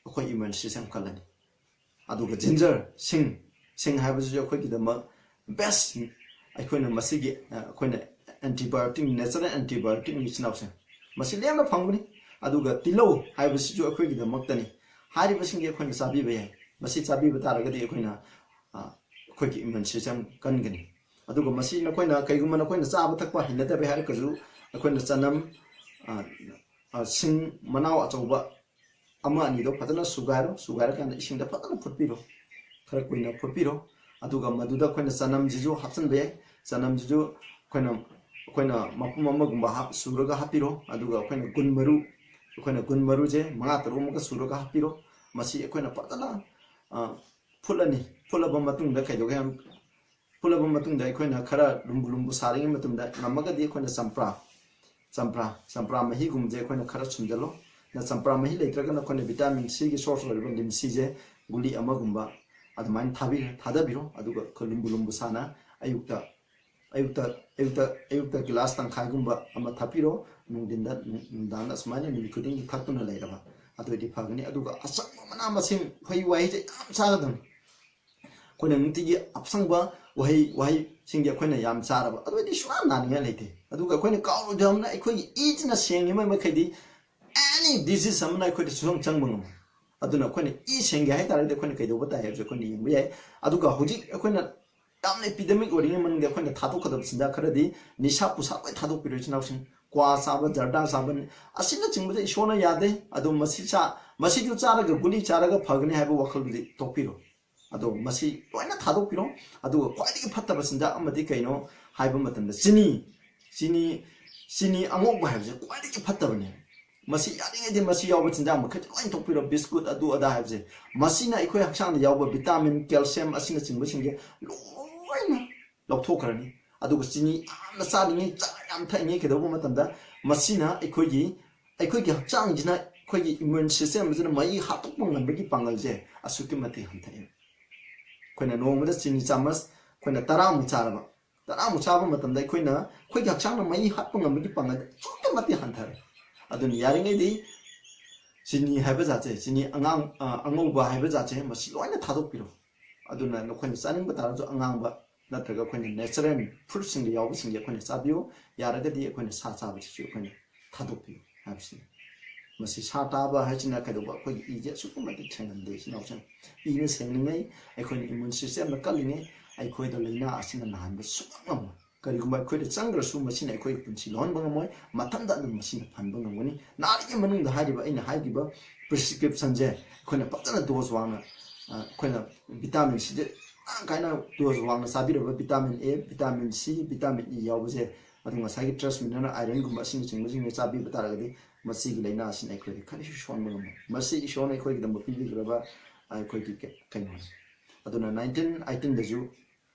ꯑꯩꯈꯣꯏ ꯏꯃ꯭ꯌꯨꯟ ꯁꯤꯁꯇꯦꯝ ꯀꯜꯂꯅꯤ꯫ ꯑꯗꯨꯒ ꯖꯤꯟꯖꯔ, ꯁꯤꯡ, ꯁꯤꯡ ꯍꯥꯏꯕꯁꯤꯁꯨ ꯑꯩꯈꯣꯏꯒꯤꯗꯃꯛ ꯕꯦꯁ꯫ ꯑꯩꯈꯣꯏꯅ ꯃꯁꯤꯒꯤ, ꯑ, ꯑꯩꯈꯣꯏꯅ ꯑꯦꯟꯇꯤꯕꯥꯏꯑꯣꯇꯤꯛ, ꯅꯦꯆꯔꯦꯜ ꯑꯦꯟꯇꯤꯕꯥꯏꯑꯣꯇꯤꯛꯅꯤ ꯏꯆꯤꯟ ꯏꯅꯥꯎꯁꯦ꯫ ꯃꯁꯤ ꯂꯦꯝꯅ ꯐꯪꯕꯅꯤ꯫ ꯑꯗꯨꯒ ꯇꯤꯜꯍꯧ ꯍꯥꯏꯕꯁꯤꯁꯨ ꯑꯩꯈꯣꯏꯒꯤꯗꯃꯛꯇꯅꯤ꯫ ꯍꯥꯏꯔꯤꯕꯁꯤꯡꯁꯦ ꯑꯩꯈꯣꯏꯅ ꯆꯥꯕꯤꯕ ꯌꯥꯏ꯫ ꯃꯁꯤ ꯆꯥꯕꯤꯕ ꯇꯥꯔꯒꯗꯤ ꯑꯩꯈꯣꯏꯅ, ꯑ, ꯑꯩꯈꯣꯏꯒꯤ ꯏꯃ꯭ꯌꯨꯟ ꯁꯤꯁꯇꯦꯝ ꯀꯟꯒꯅꯤ꯫ ꯑꯗꯨꯒ ꯃꯁꯤ ꯅꯈꯣꯏꯅ, ꯀꯩꯒꯨꯝꯕ ꯅꯈꯣꯏꯅ ꯆꯥꯕ ꯊꯛꯄ ꯍꯩꯅꯗꯕ ꯍꯥꯏꯔꯒꯁꯨ, ꯑꯩꯈꯣꯏꯅ ꯆꯅꯝ, ꯑ, ꯑ, ꯁꯤꯡ ꯃꯅꯥꯎ ꯑꯆꯧꯕ ꯑꯃ ꯑꯅꯤꯗꯣ ꯐꯖꯅ ꯁꯨꯒꯥꯏꯔꯣ꯫ ꯁꯨꯒꯥꯏꯔꯀꯥꯟꯗ ꯏꯁꯤꯡꯗ ꯐꯖꯅ ꯐꯨꯠꯄꯤꯔꯣ, ꯈꯔ ꯀꯨꯏꯅ ꯐꯨꯠꯄꯤꯔꯣ꯫ ꯑꯗꯨꯒ ꯃꯗꯨꯗ ꯑꯩꯈꯣꯏꯅ ꯆꯅꯝꯁꯤꯁꯨ ꯍꯥꯞꯆꯤꯟꯕ ꯌꯥꯏ꯫ ꯆꯅꯝꯁꯤꯁꯨ ꯑꯩꯈꯣꯏꯅ, ꯑꯩꯈꯣꯏꯅ ꯃꯄꯨꯝ ꯑꯃꯒꯨꯝꯕ ꯍꯥꯞ- ꯁꯨꯔꯒ ꯍꯥꯞꯄꯤꯔꯣ꯫ ꯑꯗꯨꯒ ꯑꯩꯈꯣꯏꯅ ꯒꯨꯟ ꯃꯔꯨ, ꯑꯩꯈꯣꯏꯅ ꯒꯨꯟ ꯃꯔꯨꯁꯦ ꯃꯉꯥ ꯇꯔꯨꯛ ꯑꯃꯒ ꯁꯨꯔꯒ ꯍꯥꯞꯄꯤꯔꯣ꯫ ꯃꯁꯤ ꯑꯩꯈꯣꯏꯅ ꯐꯖꯅ, ꯑ, ꯐꯨꯠꯂꯅꯤ꯫ ꯐꯨꯠꯂꯕ ꯃꯇꯨꯡꯗ ꯀꯩꯗꯧꯒꯦ ꯍꯥꯏ- ꯐꯨꯠꯂꯕ ꯃꯇꯨꯡꯗ ꯑꯩꯈꯣꯏꯅ ꯈꯔ ꯂꯨꯝꯕꯨ ꯂꯨꯝꯕꯨ ꯁꯥꯔꯤꯉꯩ ꯃꯇꯝꯗ ꯉꯝꯃꯒꯗꯤ ꯑꯩꯈꯣꯏꯅ ꯆꯝꯄ꯭ꯔꯥ, ꯆꯝꯄ꯭ꯔꯥ ꯆꯝꯄ꯭ꯔꯥ ꯃꯍꯤꯒꯨꯝꯕꯁꯦ ꯑꯩꯈꯣꯏꯅ ꯈꯔ ꯁꯨꯝꯖꯜꯂꯣ꯫ ꯅ ꯆꯝꯄ꯭ꯔꯥ ꯃꯍꯤ ꯂꯩꯇ꯭ꯔꯒꯅ ꯑꯩꯈꯣꯏꯅ vitamin C ꯒꯤ source ꯑꯣꯏꯔꯤꯕ ꯂꯤꯝꯁꯤꯁꯦ ꯒꯨꯂꯤ ꯑꯃꯒꯨꯝꯕ ꯑꯗꯨꯃꯥꯏꯅ ꯊꯥꯕꯤꯔ ꯊꯥꯗꯕꯤꯔꯣ꯫ ꯑꯗꯨꯒ ꯑꯩꯈꯣꯏ ꯂꯨꯝꯕꯨ ꯂꯨꯝꯕꯨ ꯁꯥꯅ ꯑꯌꯨꯛꯇ ꯑꯌꯨꯛꯇ ꯑꯌꯨꯛꯇ ꯑꯌꯨꯛꯇ ꯒꯤꯂꯥꯁ ꯇꯪꯈꯥꯏꯒꯨꯝꯕ ꯑꯃ ꯊꯛꯄꯤꯔꯣ꯫ ꯅꯨꯡꯊꯤꯟꯗ ꯅꯨꯡ- ꯅꯨꯡꯗꯥꯡꯗ ꯑꯁꯨꯃꯥꯏꯅ ꯅꯨꯃꯤꯠ ꯈꯨꯗꯤꯡꯒꯤ ꯊꯛꯇꯨꯅ ꯂꯩꯔꯕ ꯑꯗꯨ ꯑꯣꯏꯗꯤ ꯐꯒꯅꯤ꯫ ꯑꯗꯨꯒ ꯑꯆꯝꯕ ꯃꯅꯥ ꯃꯁꯤꯡ ꯎꯍꯩ ꯋꯥꯍꯩꯁꯦ ꯌꯥꯝ ꯆꯥꯒꯗꯕꯅꯤ꯫ ꯑꯩꯈꯣꯏꯅ ꯅꯨꯡꯇꯤꯒꯤ ꯑꯁꯪꯕ ꯎꯍꯩ ꯋꯥꯍꯩꯁꯤꯡꯁꯦ ꯑꯩꯈꯣꯏꯅ ꯌꯥꯝ ꯆꯥꯔꯕ ꯑꯗꯨ ꯑꯣꯏꯗꯤ ꯁꯨꯡꯅꯥ ꯅꯥꯅꯤꯡꯉꯥꯏ ꯂꯩꯇꯦ꯫ ꯑꯗꯨꯒ ꯑꯩꯈꯣꯏꯅ ꯀꯥꯎꯔꯣꯏꯗꯕ ꯑꯃꯅ ꯑꯩꯈꯣꯏꯒꯤ ꯏꯁꯤꯅ ꯁꯦꯡꯉꯤꯕ ꯃꯈꯩꯗꯤ any disease ꯑꯃꯅ ꯑꯩꯈꯣꯏꯗ ꯁꯨꯡꯆꯪ ꯆꯪꯕ ꯉꯝꯃꯣꯏ꯫ ꯑꯗꯨꯅ ꯑꯩꯈꯣꯏꯅ ꯏ ꯁꯦꯡꯒꯦ ꯍꯥꯏꯇꯥꯔꯒꯗꯤ ꯑꯩꯈꯣꯏꯅ ꯀꯩꯗꯧꯕ ꯇꯥꯏ ꯍꯥꯏꯕꯁꯦ ꯑꯩꯈꯣꯏꯅ ꯌꯦꯡꯕ ꯌꯥꯏ꯫ ꯑꯗꯨꯒ ꯍꯧꯖꯤꯛ ꯑꯩꯈꯣꯏꯅ ꯌꯥꯝꯅ epidemic ꯑꯣꯏꯔꯤꯉꯩ ꯃꯅꯨꯡꯗ ꯑꯩꯈꯣꯏꯅ ꯊꯥꯗꯣꯛꯀꯗꯕ ꯆꯤꯟꯖꯥꯛ ꯈꯔꯗꯤ ꯅꯤꯁꯥ ꯄꯨꯁꯥ ꯂꯣꯏ ꯊꯥꯗꯣꯛꯄꯤꯔꯣ ꯏꯆꯤꯟ ꯏꯅꯥꯎꯁꯤꯡ꯫ ꯀ꯭ꯋꯥ ꯆꯥꯕ, ꯖꯔꯗꯥ ꯆꯥꯕ ꯑꯁꯤꯅꯆꯤꯡꯕꯗ ꯏꯁꯣꯔꯅ ꯌꯥꯗꯦ꯫ ꯑꯗꯨ ꯃꯁꯤ ꯆꯥ ꯃꯁꯤꯁꯨ ꯆꯥꯔꯒ ꯒꯨꯂꯤ ꯆꯥꯔꯒ ꯐꯒꯅꯤ ꯍꯥꯏꯕ ꯋꯥꯈꯜꯗꯨꯗꯤ ꯇꯣꯛꯄꯤꯔꯣ꯫ ꯑꯗꯣ ꯃꯁꯤ ꯂꯣꯏꯅ ꯊꯥꯗꯣꯛꯄꯤꯔꯣ꯫ ꯑꯗꯨꯒ ꯈ꯭ꯋꯥꯏꯗꯒꯤ ꯐꯠꯇꯕ ꯆꯤꯟꯖꯥꯛ ꯑꯃꯗꯤ ꯀꯩꯅꯣ ꯍꯥꯏꯕ ꯃꯇꯝꯗ ꯆꯤꯅꯤ, ꯆꯤꯅꯤ, ꯆꯤꯅꯤ ꯑꯉꯧꯕ ꯍꯥꯏꯕꯁꯦ ꯈ꯭ꯋꯥꯏꯗꯒꯤ ꯐꯠꯇꯕꯅꯦ꯫ ꯃꯁꯤ ꯌꯥꯔꯤꯉꯩꯗꯤ ꯃꯁꯤ ꯌꯥꯎꯕ ꯆꯤꯟꯖꯥꯛ ꯃꯈꯩꯗꯤ ꯂꯣꯏꯅ ꯊꯣꯛꯄꯤꯔꯣ, ꯕꯤꯁꯀꯨꯠ ꯑꯗꯨ ꯑꯗꯥ ꯍꯥꯏꯕꯁꯦ꯫ ꯃꯁꯤꯅ ꯑꯩꯈꯣꯏ ꯍꯛꯆꯥꯡꯗ ꯌꯥꯎꯕ vitamin, calcium ꯑꯁꯤꯅꯆꯤꯡꯕꯁꯤꯡꯁꯦ ꯂꯣꯏꯅ ꯂꯧꯊꯣꯛꯈ꯭ꯔꯅꯤ꯫ ꯑꯗꯨꯒ ꯆꯤꯅꯤ ꯌꯥꯝꯅ ꯆꯥꯔꯤꯉꯩ, ꯆꯥ ꯌꯥꯝ ꯊꯛꯏꯉꯩ ꯀꯩꯗꯧꯕ ꯃꯇꯝꯗ ꯃꯁꯤꯅ ꯑꯩꯈꯣꯏꯒꯤ ꯑꯩꯈꯣꯏꯒꯤ ꯍꯛꯆꯥꯡꯁꯤꯅ, ꯑꯩꯈꯣꯏꯒꯤ immune system ꯑꯁꯤꯅ ꯃꯩ ꯍꯥꯠꯇꯣꯛꯄ ꯉꯝꯕꯒꯤ ꯄꯥꯡꯒꯜꯁꯦ ꯑꯁꯨꯛꯀꯤ ꯃꯇꯤꯛ ꯍꯟꯊꯩ꯫ ꯑꯩꯈꯣꯏꯅ ꯅꯣꯡꯃꯗ ꯆꯤꯅꯤ ꯆꯥꯃꯁ ꯑꯩꯈꯣꯏꯅ ꯇꯔꯥꯃꯨꯛ ꯆꯥꯔꯕ, ꯇꯔꯥꯃꯨꯛ ꯆꯥꯕ ꯃꯇꯝꯗ ꯑꯩꯈꯣꯏꯅ ꯑꯩꯈꯣꯏꯒꯤ ꯍꯛꯆꯥꯡꯅ ꯃꯩ ꯍꯥꯠꯄ ꯉꯝꯕꯒꯤ ꯄꯥꯡꯒꯜ ꯑꯁꯨꯛꯀꯤ ꯃꯇꯤꯛ ꯍꯟꯊꯔꯦ꯫ ꯑꯗꯨꯅ ꯌꯥꯔꯤꯉꯩꯗꯤ ꯆꯤꯅꯤ ꯍꯥꯏꯕ ꯖꯥꯠꯁꯦ, ꯆꯤꯅꯤ ꯑꯉꯥꯡ ꯑ, ꯑꯉꯧꯕ ꯍꯥꯏꯕ ꯖꯥꯠꯁꯦ, ꯃꯁꯤ ꯂꯣꯏꯅ ꯊꯥꯗꯣꯛꯄꯤꯔꯣ꯫ ꯑꯗꯨꯅ ꯅꯈꯣꯏꯅ ꯆꯥꯅꯤꯡꯕ ꯇꯥꯔꯁꯨ ꯑꯉꯥꯡꯕ ꯅꯠꯇ꯭ꯔꯒ ꯑꯩꯈꯣꯏꯅ natural fruitꯁꯤꯡꯗ ꯌꯥꯎꯕꯁꯤꯡꯁꯦ ꯑꯩꯈꯣꯏꯅ ꯆꯥꯕꯤꯌꯨ꯫ ꯌꯥꯔꯒꯗꯤ ꯑꯩꯈꯣꯏꯅ ꯁꯥ ꯆꯥꯕꯁꯤꯁꯨ ꯑꯩꯈꯣꯏꯅ ꯊꯥꯗꯣꯛꯄꯤꯌꯨ ꯍꯥꯏꯕꯁꯤꯅꯤ꯫ ꯃꯁꯤ ꯁꯥ ꯇꯥꯕ ꯍꯥꯏꯁꯤꯅ ꯀꯩꯗꯧꯕ? ꯑꯩꯈꯣꯏꯒꯤ ꯏꯁꯦ ꯑꯁꯨꯛꯀꯤ ꯃꯇꯤꯛ ꯁꯦꯡꯍꯟꯗꯦ ꯏꯆꯤꯟ ꯏꯅꯥꯎꯁꯤꯡ꯫ ꯏꯅ ꯁꯦꯡꯂꯤꯉꯩ, ꯑꯩꯈꯣꯏꯅ immune systemꯅ ꯀꯜꯂꯤꯉꯩ ꯑꯩꯈꯣꯏꯗ ꯂꯥꯏꯅꯥ ꯑꯁꯤꯅ ꯅꯥꯍꯟꯕ ꯁꯨꯡꯉꯝ ꯉꯝꯃꯣꯏ꯫ ꯀꯔꯤꯒꯨꯝꯕ ꯑꯩꯈꯣꯏꯗ ꯆꯪꯈ꯭ꯔꯁꯨ ꯃꯁꯤꯅ ꯑꯩꯈꯣꯏꯒꯤ ꯄꯨꯟꯁꯤ ꯂꯧꯍꯟꯕ ꯉꯝꯃꯣꯏ꯫ ꯃꯊꯟꯇ ꯑꯗꯨꯝ ꯃꯁꯤꯅ ꯐꯍꯟꯕ ꯉꯝꯒꯅꯤ꯫ ꯅꯥꯔꯤꯉꯩ ꯃꯅꯨꯡꯗ ꯍꯥꯏꯔꯤꯕ ꯑꯩꯅ ꯍꯥꯏꯈꯤꯕ prescriptionꯁꯦ ꯑꯩꯈꯣꯏꯅ ꯐꯖꯅ dose ꯋꯥꯡꯅ, ꯑ, ꯑꯩꯈꯣꯏꯅ vitamin Cꯁꯦ ꯃꯔꯥꯡ ꯀꯥꯏꯅ dose ꯋꯥꯡꯅ ꯆꯥꯕꯤꯔꯕ vitamin A, vitamin C, vitamin E ꯌꯥꯎꯕꯁꯦ, ꯑꯗꯨ ꯉꯁꯥꯏꯒꯤ trace mineral ironꯒꯨꯝꯕ ꯑꯁꯤꯅꯆꯤꯡꯕꯁꯤꯡꯁꯦ ꯆꯥꯕꯤꯕ ꯇꯥꯔꯒꯗꯤ ꯃꯁꯤꯒꯤ ꯂꯥꯏꯅꯥ ꯑꯁꯤꯅ ꯑꯩꯈꯣꯏꯗ ꯀꯔꯤꯁꯨ ꯁꯣꯟꯕ ꯉꯝꯃꯣꯏ꯫ ꯃꯁꯤ ꯏꯁꯣꯔꯅ ꯑꯩꯈꯣꯏꯒꯤꯗꯃꯛ ꯄꯤꯕꯤꯈ꯭ꯔꯕ ꯑꯩꯈꯣꯏꯒꯤ ꯀ-, ꯀꯩꯅꯣꯅꯤ꯫ ꯑꯗꯨꯅ nineteen eighteenꯗꯁꯨ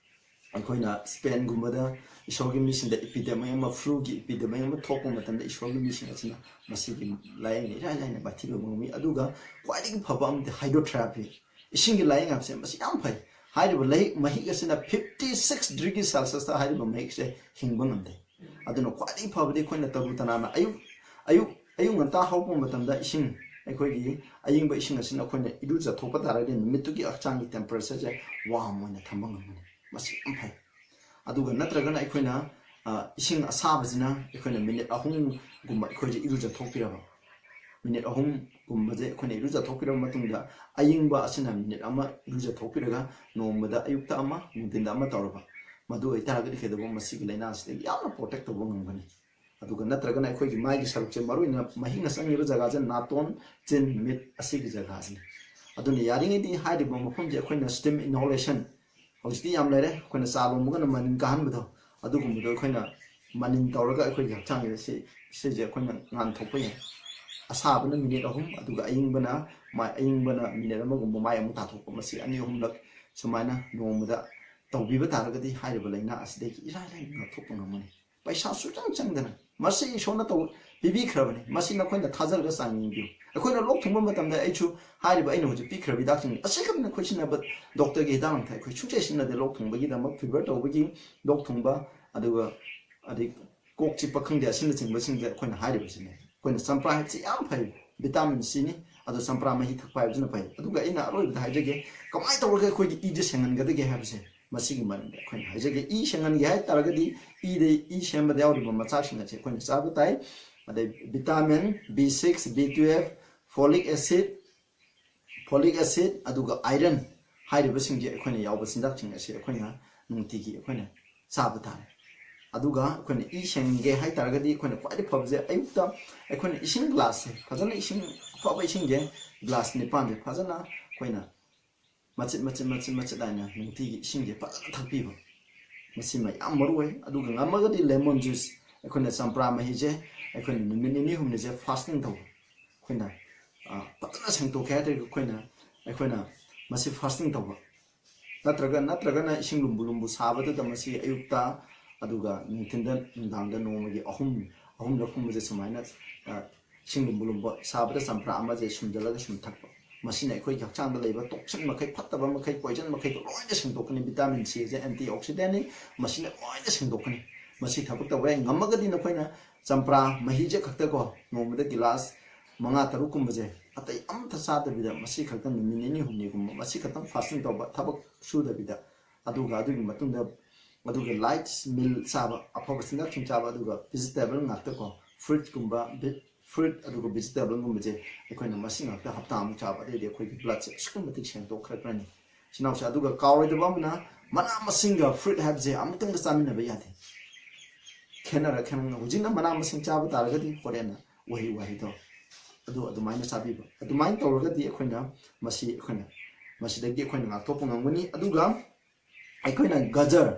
ꯑꯩꯈꯣꯏꯅ ꯁ꯭ꯄꯦꯟꯒꯨꯝꯕꯗ ꯏꯁꯣꯔꯒꯤ ꯃꯤꯁꯤꯡꯗ ꯏꯄꯤꯗꯦꯃꯤꯛ ꯑꯃ, ꯐ꯭ꯂꯨꯒꯤ ꯏꯄꯤꯗꯦꯃꯤꯛ ꯑꯃ ꯊꯣꯛꯄ ꯃꯇꯝꯗ ꯏꯁꯣꯔꯒꯤ ꯃꯤꯁꯤꯡ ꯑꯁꯤꯅ ꯃꯁꯤꯒꯤ ꯂꯥꯏꯌꯦꯡꯗ ꯏꯔꯥꯏ ꯂꯥꯏꯅ ꯃꯥꯏꯊꯤꯕ ꯉꯝꯃꯤ꯫ ꯑꯗꯨꯒ ꯈ꯭ꯋꯥꯏꯗꯒꯤ ꯐꯕ ꯑꯃꯗꯤ ꯍꯥꯏꯗ꯭ꯔꯣꯊꯦꯔꯥꯄꯤ, ꯏꯁꯤꯡꯒꯤ ꯂꯥꯏꯌꯦꯡ ꯍꯥꯏꯕꯁꯦ ꯃꯁꯤ ꯌꯥꯝ ꯐꯩ꯫ ꯍꯥꯏꯔꯤꯕ ꯂꯩ ꯃꯍꯤꯛ ꯑꯁꯤꯅ fifty six degree Celsiusꯇ ꯍꯥꯏꯔꯤꯕ ꯃꯍꯤꯛꯁꯦ ꯍꯤꯡꯕ ꯉꯝꯗꯦ꯫ ꯑꯗꯨꯅ ꯈ꯭ꯋꯥꯏꯗꯒꯤ ꯐꯕꯗꯤ ꯑꯩꯈꯣꯏꯅ ꯇꯔꯨ ꯇꯅꯥꯟꯅ ꯑꯌꯨꯛ ꯑꯌꯨꯛ ꯑꯌꯨꯛ ꯉꯟꯇꯥ ꯍꯧꯔꯛꯄ ꯃꯇꯝꯗ ꯏꯁꯤꯡ, ꯑꯩꯈꯣꯏꯒꯤ ꯑꯌꯤꯡꯕ ꯏꯁꯤꯡ ꯑꯁꯤꯅ ꯑꯩꯈꯣꯏꯅ ꯏꯔꯨꯖꯊꯣꯛꯄ ꯇꯥꯔꯒꯗꯤ ꯅꯨꯃꯤꯠꯇꯨꯒꯤ ꯍꯛꯆꯥꯡꯒꯤ temperatureꯁꯦ warm ꯑꯣꯏꯅ ꯊꯝꯕ ꯉꯝꯒꯅꯤ꯫ ꯃꯁꯤ ꯌꯥꯝ ꯐꯩ꯫ ꯑꯗꯨꯒ ꯅꯠꯇ꯭ꯔꯒꯅ ꯑꯩꯈꯣꯏꯅ, ꯑ, ꯏꯁꯤꯡ ꯑꯁꯥꯕꯁꯤꯅ ꯑꯩꯈꯣꯏꯅ ꯃꯤꯅꯤꯠ ꯑꯍꯨꯝꯒꯨꯝꯕ ꯑꯩꯈꯣꯏꯁꯦ ꯏꯔꯨꯖꯊꯣꯛꯄꯤꯔꯕ, ꯃꯤꯅꯤꯠ ꯑꯍꯨꯝꯒꯨꯝꯕꯁꯦ ꯑꯩꯈꯣꯏꯅ ꯏꯔꯨꯖꯊꯣꯛꯄꯤꯔꯕ ꯃꯇꯨꯡꯗ ꯑꯌꯤꯡꯕ ꯑꯁꯤꯅ ꯃꯤꯅꯤꯠ ꯑꯃ ꯏꯔꯨꯖꯊꯣꯛꯄꯤꯔꯒ ꯅꯣꯡꯃꯗ ꯑꯌꯨꯛꯇ ꯑꯃ, ꯅꯨꯡꯊꯤꯟꯗ ꯑꯃ ꯇꯧꯔꯕ, ꯃꯗꯨ ꯑꯣꯏꯇꯥꯔꯒꯗꯤ ꯀꯩꯗꯧꯕ, ꯃꯁꯤꯒꯤ ꯂꯥꯏꯅꯥꯁꯤꯗꯒꯤ ꯌꯥꯝꯅ protect ꯇꯧꯕ ꯉꯝꯒꯅꯤ꯫ ꯑꯗꯨꯒ ꯅꯠꯇ꯭ꯔꯒꯅ ꯑꯩꯈꯣꯏꯒꯤ ꯃꯥꯏꯒꯤ ꯁꯔꯨꯛꯁꯦ, ꯃꯔꯨꯑꯣꯏꯅ ꯃꯍꯤꯛꯅ ꯆꯪꯉꯤꯕ ꯖꯒꯥꯁꯦ ꯅꯥꯇꯣꯟ, ꯆꯤꯟ, ꯃꯤꯠ ꯑꯁꯤꯒꯤ ꯖꯒꯥꯁꯤꯅꯤ꯫ ꯑꯗꯨꯅ ꯌꯥꯔꯤꯉꯩꯗꯤ ꯍꯥꯏꯔꯤꯕ ꯃꯐꯝꯁꯦ ꯑꯩꯈꯣꯏꯅ steam inhalation, ꯍꯧꯖꯤꯛꯇꯤ ꯌꯥꯝ ꯂꯩꯔꯦ, ꯑꯩꯈꯣꯏꯅ ꯆꯥ ꯂꯣꯟꯕꯒꯅ ꯃꯅꯤꯟ ꯀꯥꯍꯟꯕꯗꯣ, ꯑꯗꯨꯒꯨꯝꯕꯗꯣ ꯑꯩꯈꯣꯏꯅ ꯃꯅꯤꯟ ꯇꯧꯔꯒ ꯑꯩꯈꯣꯏꯒꯤ ꯍꯛꯆꯥꯡꯁꯦ ꯁꯤ, ꯁꯤꯁꯦ ꯑꯩꯈꯣꯏꯅ ꯉꯥꯟꯊꯣꯛꯄ ꯌꯥꯏ꯫ ꯑꯁꯥꯕꯅ ꯃꯤꯅꯤꯠ ꯑꯍꯨꯝ, ꯑꯗꯨꯒ ꯑꯏꯪꯕꯅ, ꯃꯥꯏ ꯑꯏꯪꯕꯅ ꯃꯤꯅꯤꯠ ꯑꯃꯒꯨꯝꯕ ꯃꯥꯏ ꯑꯃꯨꯛ ꯇꯥꯊꯣꯛꯄ, ꯃꯁꯤ ꯑꯅꯤ ꯑꯍꯨꯝꯂꯛ ꯁꯨꯃꯥꯏꯅ ꯅꯣꯡꯃꯗ ꯇꯧꯕꯤꯕ ꯇꯥꯔꯒꯗꯤ ꯍꯥꯏꯔꯤꯕ ꯂꯥꯏꯅꯥ ꯑꯁꯤꯗꯒꯤ ꯏꯔꯥꯏ ꯂꯥꯏꯅ ꯉꯥꯛꯊꯣꯛꯄ ꯉꯝꯒꯅꯤ꯫ ꯄꯩꯁꯥ ꯁꯨꯆꯪ ꯆꯪꯗꯅ꯫ ꯃꯁꯤ ꯏꯁꯣꯔꯅ ꯇꯧ-, ꯄꯤꯕꯤꯈ꯭ꯔꯕꯅꯤ꯫ ꯃꯁꯤ ꯅꯈꯣꯏꯅ ꯊꯥꯖꯔꯒ ꯆꯥꯡ ꯌꯦꯡꯕꯤꯌꯨ꯫ ꯑꯩꯈꯣꯏꯅ ꯂꯣꯛ ꯊꯨꯡꯕ ꯃꯇꯝꯗ ꯑꯩꯁꯨ ꯍꯥꯏꯔꯤꯕ ꯑꯩꯅ ꯍꯧꯖꯤꯛ ꯄꯤꯈ꯭ꯔꯕ ꯍꯤꯗꯥꯛꯁꯤꯡ ꯑꯁꯤꯈꯛ ꯑꯩꯈꯣꯏ ꯁꯤꯖꯤꯟꯅꯕ, ꯗꯣꯛꯇꯔꯒꯤ ꯍꯤꯗꯥꯛ ꯂꯥꯡꯊꯛ ꯑꯩꯈꯣꯏ ꯁꯨꯡꯆꯦ ꯁꯤꯖꯤꯟꯅꯗꯦ꯫ ꯂꯣꯛ ꯊꯨꯡꯕꯒꯤꯗꯃꯛ, fever ꯇꯧꯕꯒꯤ, ꯂꯣꯛ ꯊꯨꯡꯕ, ꯑꯗꯨꯒ ꯑꯗꯩ ꯀꯣꯛ ꯆꯤꯛꯄ ꯈꯪꯗꯦ, ꯑꯁꯤꯅꯆꯤꯡꯕꯁꯤꯡꯁꯦ ꯑꯩꯈꯣꯏꯅ ꯍꯥꯏꯔꯤꯕꯁꯤꯅꯤ꯫ ꯑꯩꯈꯣꯏꯅ ꯆꯝꯄ꯭ꯔꯥ ꯍꯥꯏꯕꯁꯤ ꯌꯥꯝ ꯐꯩ, vitamin Cꯅꯤ꯫ ꯑꯗꯣ ꯆꯝꯄ꯭ꯔꯥ ꯃꯍꯤ ꯊꯛꯄ ꯍꯥꯏꯕꯁꯤꯅ ꯐꯩ꯫ ꯑꯗꯨꯒ ꯑꯩꯅ ꯑꯔꯣꯏꯕꯗ ꯍꯥꯏꯖꯒꯦ, ꯀꯃꯥꯏꯅ ꯇꯧꯔꯒ ꯑꯩꯈꯣꯏꯒꯤ ꯏꯁꯦ ꯁꯦꯡꯍꯟꯒꯗꯒꯦ ꯍꯥꯏꯕꯁꯦ, ꯃꯁꯤꯒꯤ ꯃꯔꯝꯗ ꯑꯩꯈꯣꯏꯅ ꯍꯥꯏꯖꯒꯦ꯫ ꯏ ꯁꯦꯡꯍꯟꯒꯦ ꯍꯥꯏ ꯇꯥꯔꯒꯗꯤ ꯏꯗ, ꯏ ꯁꯦꯝꯕꯗ ꯌꯥꯎꯔꯤꯕ ꯃꯆꯥꯛꯁꯤꯡ ꯑꯁꯦ ꯑꯩꯈꯣꯏꯅ ꯆꯥꯕ ꯇꯥꯏ꯫ ꯑꯗꯩ vitamin B six, B twelve, folic acid, folic acid, ꯑꯗꯨꯒ iron ꯍꯥꯏꯔꯤꯕꯁꯤꯡꯁꯦ ꯑꯩꯈꯣꯏꯅ ꯌꯥꯎꯕ ꯆꯤꯟꯖꯥꯛꯁꯤꯡ ꯑꯁꯤ ꯑꯩꯈꯣꯏꯅ ꯅꯨꯡꯇꯤꯒꯤ ꯑꯩꯈꯣꯏꯅ ꯆꯥꯕ ꯇꯥꯔꯦ꯫ ꯑꯗꯨꯒ ꯑꯩꯈꯣꯏꯅ ꯏ ꯁꯦꯡꯒꯦ ꯍꯥꯏ ꯇꯥꯔꯒꯗꯤ ꯑꯩꯈꯣꯏꯅ ꯈ꯭ꯋꯥꯏꯗꯒꯤ ꯐꯕꯁꯦ ꯑꯌꯨꯛꯇ ꯑꯩꯈꯣꯏꯅ ꯏꯁꯤꯡ glassꯁꯦ ꯐꯖꯅ, ꯏꯁꯤꯡ ꯑꯐꯕ ꯏꯁꯤꯡꯁꯦ glass ꯅꯤꯄꯥꯟꯁꯦ ꯐꯖꯅ ꯑꯩꯈꯣꯏꯅ ꯃꯆꯤꯠ ꯃꯆꯤꯠ ꯃꯆꯤꯠ ꯃꯆꯤꯠ ꯍꯥꯏꯅ ꯅꯨꯡꯇꯤꯒꯤ ꯏꯁꯤꯡꯁꯦ ꯐꯖꯅ ꯊꯛꯄꯤꯕ, ꯃꯁꯤꯃ ꯌꯥꯝ ꯃꯔꯨ ꯑꯣꯏ꯫ ꯑꯗꯨꯒ ꯉꯝꯃꯒꯗꯤ lemon juice, ꯑꯩꯈꯣꯏꯅ ꯆꯝꯄ꯭ꯔꯥ ꯃꯍꯤꯁꯦ ꯑꯩꯈꯣꯏꯅ ꯅꯨꯃꯤꯠ ꯅꯤꯅꯤ ꯍꯨꯝꯅꯤꯁꯦ fasting ꯇꯧꯕ, ꯑꯩꯈꯣꯏꯅ, ꯑ, ꯐꯖꯅ ꯁꯦꯡꯗꯣꯛꯀꯦ ꯍꯥꯏ ꯇꯥꯔꯗꯤ ꯑꯩꯈꯣꯏꯅ, ꯑꯩꯈꯣꯏꯅ ꯃꯁꯤ fasting ꯇꯧꯕ, ꯅꯠꯇ꯭ꯔꯒ ꯅꯠꯇ꯭ꯔꯒꯅ ꯏꯁꯤꯡ ꯂꯨꯝꯕꯨ ꯂꯨꯝꯕꯨ ꯁꯥꯕꯗꯨꯗ ꯃꯁꯤ ꯑꯌꯨꯛꯇ ꯑꯗꯨꯒ ꯅꯨꯡꯊꯤꯟꯗ, ꯅꯨꯡꯗꯥꯡꯗ ꯅꯣꯡꯃꯒꯤ ꯑꯍꯨꯝ, ꯑꯍꯨꯝꯂꯛ ꯀꯨꯝꯕꯁꯦ ꯁꯨꯃꯥꯏꯅ, ꯑ, ꯏꯁꯤꯡ ꯂꯨꯝꯕꯨ ꯂꯨꯝꯕ ꯁꯥꯕꯗ ꯆꯝꯄ꯭ꯔꯥ ꯑꯃꯁꯦ ꯁꯨꯝꯖꯤꯜꯂꯒ ꯁꯨꯝ ꯊꯛꯄ꯫ ꯃꯁꯤꯅ ꯑꯩꯈꯣꯏꯒꯤ ꯍꯛꯆꯥꯡꯗ ꯂꯩꯕ toxin ꯃꯈꯩ, ꯐꯠꯇꯕ ꯃꯈꯩ, poison ꯃꯈꯩꯗꯣ ꯂꯣꯏꯅ ꯁꯦꯡꯗꯣꯛꯀꯅꯤ꯫ Vitamin C ꯁꯦ antioxidant ꯅꯤ, ꯃꯁꯤꯅ ꯂꯣꯏꯅ ꯁꯦꯡꯗꯣꯛꯀꯅꯤ꯫ ꯃꯁꯤ ꯊꯕꯛ ꯇꯧꯕ ꯌꯥꯏ꯫ ꯉꯝꯃꯒꯗꯤ ꯅꯈꯣꯏꯅ ꯆꯝꯄ꯭ꯔꯥ ꯃꯍꯤꯁꯦ ꯈꯛꯇꯀꯣ, ꯅꯣꯡꯃꯗ ꯒꯤꯂꯥꯁ ꯃꯉꯥ ꯇꯔꯨꯛ ꯀꯨꯝꯕꯁꯦ, ꯑꯇꯩ ꯑꯝꯇ ꯆꯥꯗꯕꯤꯗ ꯃꯁꯤ ꯈꯛꯇ ꯅꯨꯃꯤꯠ ꯅꯤꯅꯤ ꯍꯨꯝꯅꯤꯒꯨꯝꯕ ꯃꯁꯤ ꯈꯛꯇꯪ fasting ꯇꯧꯕ, ꯊꯕꯛ ꯁꯨꯗꯕꯤꯗ, ꯑꯗꯨꯒ ꯑꯗꯨꯒꯤ ꯃꯇꯨꯡꯗ ꯑꯗꯨꯒ light meal ꯆꯥꯕ, ꯑꯐꯕ ꯆꯤꯟꯖꯥꯛꯁꯤꯡ ꯆꯥꯕ, ꯑꯗꯨꯒ vegetable ꯉꯥꯛꯇꯀꯣ, fruit ꯀꯨꯝꯕ, fruit ꯑꯗꯨꯒ vegetable ꯒꯨꯝꯕꯁꯦ ꯑꯩꯈꯣꯏꯅ ꯃꯁꯤ ꯉꯥꯛꯇ ꯍꯞꯇꯥ ꯑꯃꯨꯛ ꯆꯥꯕ, ꯑꯗꯩꯗꯤ ꯑꯩꯈꯣꯏꯒꯤ blood ꯁꯦ ꯑꯁꯨꯛꯀꯤ ꯃꯇꯤꯛ ꯁꯦꯡꯗꯣꯛꯈ꯭ꯔꯅꯤ꯫ ꯏꯆꯤꯟ ꯏꯅꯥꯎꯁꯦ, ꯑꯗꯨꯒ ꯀꯥꯎꯔꯣꯏꯗꯕ ꯑꯃꯅ, ꯃꯅꯥ ꯃꯁꯤꯡꯒ fruit ꯍꯥꯏꯕꯁꯦ ꯑꯃꯨꯛꯇꯪꯗ ꯆꯥꯃꯤꯟꯅꯕ ꯌꯥꯗꯦ꯫ ꯈꯦꯠꯅꯔ ꯈꯦꯠꯅꯅ, ꯍꯧꯖꯤꯛꯅ ꯃꯅꯥ ꯃꯁꯤꯡ ꯆꯥꯕ ꯇꯥꯔꯒꯗꯤ ꯍꯣꯔꯦꯟꯅ ꯎꯍꯩ ꯋꯥꯍꯩꯗꯣ ꯑꯗꯨ ꯑꯗꯨꯃꯥꯏꯅ ꯆꯥꯕꯤꯕ꯫ ꯑꯗꯨꯃꯥꯏꯅ ꯇꯧꯔꯒꯗꯤ ꯑꯩꯈꯣꯏꯅ ꯃꯁꯤ, ꯑꯩꯈꯣꯏꯅ ꯃꯁꯤꯗꯒꯤ ꯑꯩꯈꯣꯏꯅ ꯉꯥꯛꯊꯣꯛꯄ ꯉꯝꯒꯅꯤ꯫ ꯑꯗꯨꯒ ꯑꯩꯈꯣꯏꯅ ꯒꯖꯔ,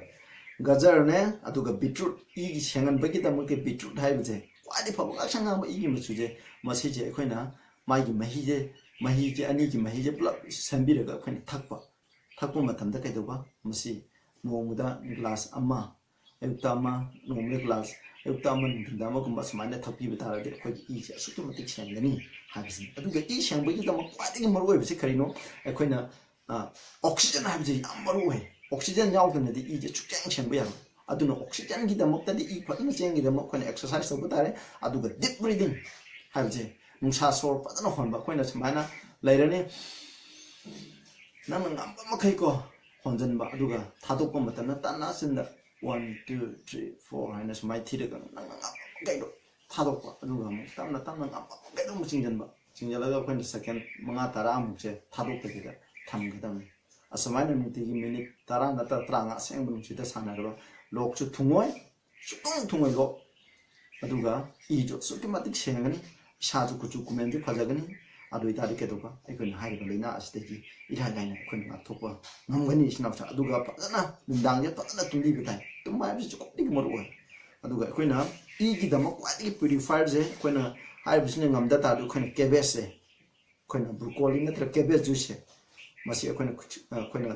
ꯒꯖꯔꯅꯦ, ꯑꯗꯨꯒ beetroot, ꯏꯒꯤ ꯁꯦꯡꯍꯟꯕꯒꯤꯗꯃꯛꯇ beetroot ꯍꯥꯏꯕꯁꯦ ꯈ꯭ꯋꯥꯏꯗꯒꯤ ꯐꯕ, ꯉꯥꯛꯁꯪ ꯉꯥꯡꯕ ꯏꯒꯤ ꯃꯆꯨꯁꯦ, ꯃꯁꯤꯁꯦ ꯑꯩꯈꯣꯏꯅ ꯃꯥꯒꯤ ꯃꯍꯤꯁꯦ, ꯃꯍꯤꯁꯦ ꯑꯅꯤꯒꯤ ꯃꯍꯤꯁꯦ ꯄꯨꯂꯞ ꯁꯦꯝꯕꯤꯔꯒ ꯑꯩꯈꯣꯏꯅ ꯊꯛꯄ꯫ ꯊꯛꯄ ꯃꯇꯝꯗ ꯀꯩꯗꯧꯕ? ꯃꯁꯤ ꯅꯣꯡꯃꯗ ꯒ꯭ꯂꯥꯁ ꯑꯃ, ꯑꯌꯨꯛꯇ ꯑꯃ, ꯅꯣꯡꯃꯗ ꯒ꯭ꯂꯥꯁ, ꯑꯌꯨꯛꯇ ꯑꯃ, ꯅꯨꯡꯊꯤꯟꯗ ꯑꯃꯒꯨꯝꯕ ꯁꯨꯃꯥꯏꯅ ꯊꯛꯄꯤꯕ ꯇꯥꯔꯒꯗꯤ ꯑꯩꯈꯣꯏꯒꯤ ꯏꯁꯦ ꯑꯁꯨꯛꯀꯤ ꯃꯇꯤꯛ ꯁꯦꯡꯒꯅꯤ ꯍꯥꯏꯕꯁꯤꯅꯤ꯫ ꯑꯗꯨꯒ ꯏ ꯁꯦꯡꯕꯒꯤꯗꯃꯛ ꯈ꯭ꯋꯥꯏꯗꯒꯤ ꯃꯔꯨꯑꯣꯏꯕꯁꯤ ꯀꯔꯤꯅꯣ? ꯑꯩꯈꯣꯏꯅ, ꯑ, oxygen ꯍꯥꯏꯕꯁꯤ ꯌꯥꯝ ꯃꯔꯨ ꯑꯣꯏ꯫ Oxygen ꯌꯥꯎꯗꯅꯗꯤ ꯏꯁꯦ ꯁꯨꯛꯆꯦꯡ ꯁꯦꯡꯕ ꯌꯥꯔꯣꯏ꯫ ꯑꯗꯨꯅ oxygenꯒꯤꯗꯃꯛꯇꯗꯤ, ꯏ ꯐꯖꯅ ꯆꯦꯟꯒꯤꯗꯃꯛ ꯑꯩꯈꯣꯏꯅ exercise ꯇꯧꯕ ꯇꯥꯔꯦ꯫ ꯑꯗꯨꯒ deep breathing ꯍꯥꯏꯕꯁꯦ, ꯅꯨꯡꯁꯥ ꯁꯣꯔ ꯐꯖꯅ ꯍꯣꯟꯕ꯫ ꯑꯩꯈꯣꯏꯅ ꯁꯨꯃꯥꯏꯅ ꯂꯩꯔꯅꯤ, ꯅꯪꯅ ꯉꯝꯕ ꯃꯈꯩꯀꯣ ꯍꯣꯟꯖꯟꯕ, ꯑꯗꯨꯒ ꯊꯥꯗꯣꯛꯄ ꯃꯇꯝꯗ ꯇꯞꯅ ꯆꯤꯟꯗ one, two, three, four ꯍꯥꯏꯅ ꯁꯨꯃꯥꯏꯅ ꯊꯤꯔꯒ ꯅꯪꯅ ꯉꯝꯕ ꯃꯈꯩꯗꯣ ꯊꯥꯗꯣꯛꯄ, ꯑꯗꯨꯒ ꯑꯃꯨꯛ ꯇꯞꯅ ꯇꯞꯅ ꯉꯝꯕ ꯃꯈꯩꯗꯣ ꯑꯃꯨꯛ ꯆꯤꯡꯁꯤꯟꯕ꯫ ꯆꯤꯡꯁꯤꯜꯂꯒ ꯑꯩꯈꯣꯏꯅ second ꯃꯉꯥ ꯇꯔꯥꯃꯨꯛꯁꯦ ꯊꯥꯗꯣꯛꯇꯕꯤꯗ ꯊꯝꯒꯗꯕꯅꯤ꯫ ꯑꯁꯨꯃꯥꯏꯅ ꯅꯨꯡꯇꯤꯒꯤ minute ꯇꯔꯥ ꯅꯠꯇ꯭ꯔꯒ ꯇꯔꯥꯃꯉꯥ ꯑꯁꯦꯡꯕ ꯅꯨꯡꯁꯤꯠꯇ ꯁꯥꯟꯅꯔꯕ, ꯂꯣꯛꯁꯨ ꯊꯨꯡꯉꯣꯏ, ꯁꯨꯛꯊꯨꯡ ꯊꯨꯡꯉꯣꯏ ꯂꯣꯛ꯫ ꯑꯗꯨꯒ ꯏꯁꯨ ꯑꯁꯨꯛꯀꯤ ꯃꯇꯤꯛ ꯁꯦꯡꯒꯅꯤ, ꯏꯁꯥꯁꯨ ꯀꯨꯆꯨ ꯀꯨꯃꯦꯟꯁꯨ ꯐꯖꯒꯅꯤ꯫ ꯑꯗꯨ ꯑꯣꯏꯇꯥꯔꯗꯤ ꯀꯩꯗꯧꯕ? ꯑꯩꯈꯣꯏꯅ ꯍꯥꯏꯔꯤꯕ ꯂꯥꯏꯅꯥ ꯑꯁꯤꯗꯒꯤ ꯏꯔꯥꯏ ꯂꯥꯏꯅ ꯑꯩꯈꯣꯏꯅ ꯉꯥꯛꯊꯣꯛꯄ ꯉꯝꯒꯅꯤ, ꯏꯆꯤꯟ ꯏꯅꯥꯎꯁꯦ꯫ ꯑꯗꯨꯒ ꯐꯖꯅ ꯅꯨꯡꯗꯥꯡꯁꯦ ꯐꯖꯅ ꯇꯨꯝꯕꯤꯕ ꯇꯥꯏ꯫ ꯇꯨꯝꯕ ꯍꯥꯏꯕꯁꯤꯁꯨ ꯈ꯭ꯋꯥꯏꯗꯒꯤ ꯃꯔꯨ ꯑꯣꯏ꯫ ꯑꯗꯨꯒ ꯑꯩꯈꯣꯏꯅ ꯏꯒꯤꯗꯃꯛ ꯈ꯭ꯋꯥꯏꯗꯒꯤ purifierꯁꯦ ꯑꯩꯈꯣꯏꯅ ꯍꯥꯏꯔꯤꯕꯁꯤꯅ ꯉꯝꯗ ꯇꯥꯔꯗꯤ ꯑꯩꯈꯣꯏꯅ cabbageꯁꯦ, ꯑꯩꯈꯣꯏꯅ broccoli ꯅꯠꯇ꯭ꯔꯒ cabbage juiceꯁꯦ, ꯃꯁꯤ ꯑꯩꯈꯣꯏꯅ, ꯑꯩꯈꯣꯏꯅ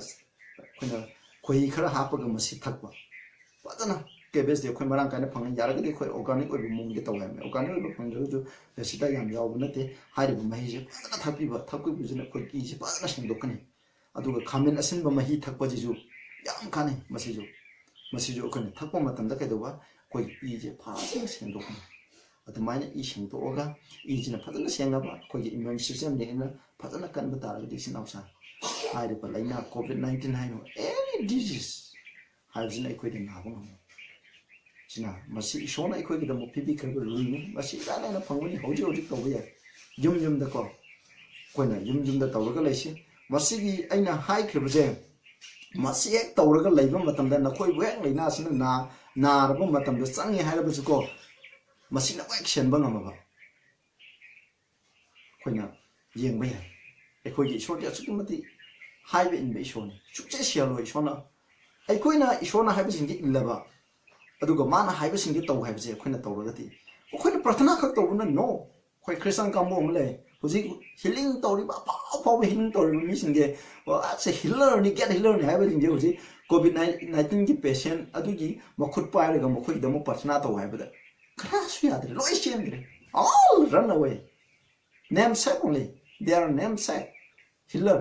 ꯑꯩꯈꯣꯏꯅ ꯈꯣꯏꯍꯤ ꯈꯔ ꯍꯥꯞꯄꯒ ꯃꯁꯤ ꯊꯛꯄ꯫ ꯐꯖꯅ ꯀꯦꯕꯦꯖꯇꯤ ꯑꯩꯈꯣꯏ ꯃꯔꯥꯡ ꯀꯥꯏꯅ ꯐꯪꯉꯤ꯫ ꯌꯥꯔꯒꯗꯤ ꯑꯩꯈꯣꯏ organic ꯑꯣꯏꯕ ꯃꯑꯣꯡꯗ ꯇꯧꯋꯦ ꯍꯥꯏꯕꯅꯤ꯫ Organic ꯑꯣꯏꯕ ꯐꯪꯗ꯭ꯔꯒꯁꯨ ꯁꯤꯗ ꯌꯥꯝ ꯌꯥꯎꯕ ꯅꯠꯇꯦ꯫ ꯍꯥꯏꯔꯤꯕ ꯃꯍꯤꯁꯦ ꯐꯖꯅ ꯊꯛꯄꯤꯕ, ꯊꯛꯄꯤꯕꯁꯤꯅ ꯑꯩꯈꯣꯏ ꯏꯁꯦ ꯐꯖꯅ ꯁꯦꯡꯗꯣꯛꯀꯅꯤ꯫ ꯑꯗꯨꯒ ꯈꯥꯃꯦꯟ ꯑꯁꯤꯟꯕ ꯃꯍꯤ ꯊꯛꯄꯁꯤꯁꯨ ꯌꯥꯝ ꯀꯥꯟꯅꯩ꯫ ꯃꯁꯤꯁꯨ, ꯃꯁꯤꯁꯨ ꯑꯩꯈꯣꯏꯅ ꯊꯛꯄ ꯃꯇꯝꯗ ꯀꯩꯗꯧꯕ, ꯑꯩꯈꯣꯏꯒꯤ ꯏꯁꯦ ꯐꯖꯅ ꯁꯦꯡꯗꯣꯛꯀꯅꯤ꯫ ꯑꯗꯨꯃꯥꯏꯅ ꯏ ꯁꯦꯡꯗꯣꯛꯑꯒ, ꯏꯁꯤꯅ ꯐꯖꯅ ꯁꯦꯡꯉꯕ, ꯑꯩꯈꯣꯏꯒꯤ immune system ꯅꯦꯅ ꯐꯖꯅ ꯀꯟꯕ ꯇꯥꯔꯒꯗꯤ, ꯏꯆꯤꯟ ꯏꯅꯥꯎꯁꯥ, ꯍꯥꯏꯔꯤꯕ ꯂꯥꯏꯅꯥ COVID nineteen ꯍꯥꯏꯅ any disease ꯍꯥꯏꯕꯁꯤꯅ ꯑꯩꯈꯣꯏꯗ ꯅꯥꯕ ꯉꯝꯃꯣꯏ꯫ ꯁꯤꯅ, ꯃꯁꯤ ꯏꯁꯣꯔꯅ ꯑꯩꯈꯣꯏꯒꯤꯗꯃꯛ ꯄꯤꯕꯤꯈ꯭ꯔꯕ ꯔꯨꯜꯅꯤ꯫ ꯃꯁꯤ ꯏꯔꯥꯏ ꯂꯥꯏꯅ ꯐꯪꯕꯅꯤ, ꯍꯧꯖꯤꯛ ꯍꯧꯖꯤꯛ ꯇꯧꯕ ꯌꯥꯏ꯫ ꯌꯨꯝ ꯌꯨꯝꯗꯀꯣ, ꯑꯩꯈꯣꯏꯅ ꯌꯨꯝ ꯌꯨꯝꯗ ꯇꯧꯔꯒ ꯂꯩꯁꯤ꯫ ꯃꯁꯤꯒꯤ ꯑꯩꯅ ꯍꯥꯏꯈ꯭ꯔꯤꯕꯁꯦ, ꯃꯁꯤ ꯍꯦꯛ ꯇꯧꯔꯒ ꯂꯩꯕ ꯃꯇꯝꯗ ꯅꯈꯣꯏꯕꯨ ꯍꯦꯛ ꯂꯥꯏꯅꯥꯁꯤꯅ ꯅꯥ-, ꯅꯥꯔꯕ ꯃꯇꯝꯗ ꯆꯪꯉꯦ ꯍꯥꯏꯔꯕꯁꯨꯀꯣ, ꯃꯁꯤꯅ ꯂꯣꯏ ꯁꯦꯟꯕ ꯉꯝꯃꯕ ꯑꯩꯈꯣꯏꯅ ꯌꯦꯡꯕ ꯌꯥꯏ꯫ ꯑꯩꯈꯣꯏꯒꯤ ꯏꯁꯣꯔꯗꯤ ꯑꯁꯨꯛꯀꯤ ꯃꯇꯤꯛ ꯍꯥꯏꯕ ꯏꯟꯕ ꯏꯁꯣꯔꯅꯤ, ꯁꯨꯛꯆꯦ ꯁꯤꯍꯜꯂꯣꯏ ꯏꯁꯣꯔꯅ꯫ ꯑꯩꯈꯣꯏꯅ ꯏꯁꯣꯔꯅ ꯍꯥꯏꯕꯁꯤꯡꯗꯤ ꯏꯜꯂꯕ, ꯑꯗꯨꯒ ꯃꯥꯅ ꯍꯥꯏꯕꯁꯤꯡꯗꯤ ꯇꯧ ꯍꯥꯏꯕꯁꯦ ꯑꯩꯈꯣꯏꯅ ꯇꯧꯔꯒꯗꯤ, ꯑꯩꯈꯣꯏꯅ ꯄ꯭ꯔꯊꯅꯥ ꯈꯛ ꯇꯧꯕꯅ, no꯫ ꯑꯩꯈꯣꯏ ꯈ꯭ꯔꯤꯁꯇꯥꯟ ꯀꯥꯡꯕꯨ ꯑꯃ ꯂꯩ ꯍꯧꯖꯤꯛ, healing ꯇꯧꯔꯤꯕ, ꯑꯐꯥꯎ ꯑꯐꯥꯎꯕ healing ꯇꯧꯔꯤꯕ ꯃꯤꯁꯤꯡꯁꯦ, "ꯑꯣ, ꯑꯁꯦ healer ꯅꯤ, get healer ꯅꯤ" ꯍꯥꯏꯕꯁꯤꯡꯁꯦ ꯍꯧꯖꯤꯛ COVID nineteen ꯒꯤ patient ꯑꯗꯨꯒꯤ ꯃꯈꯨꯠ ꯄꯥꯏꯔꯒ ꯃꯈꯣꯏꯒꯤꯗꯃꯛ ꯄ꯭ꯔꯊꯅꯥ ꯇꯧ ꯍꯥꯏꯕꯗ ꯀꯅꯥꯁꯨ ꯌꯥꯗ꯭ꯔꯦ, ꯂꯣꯏ ꯆꯦꯟꯈ꯭ꯔꯦ꯫ All run away. Namesake only. They are namesake healer.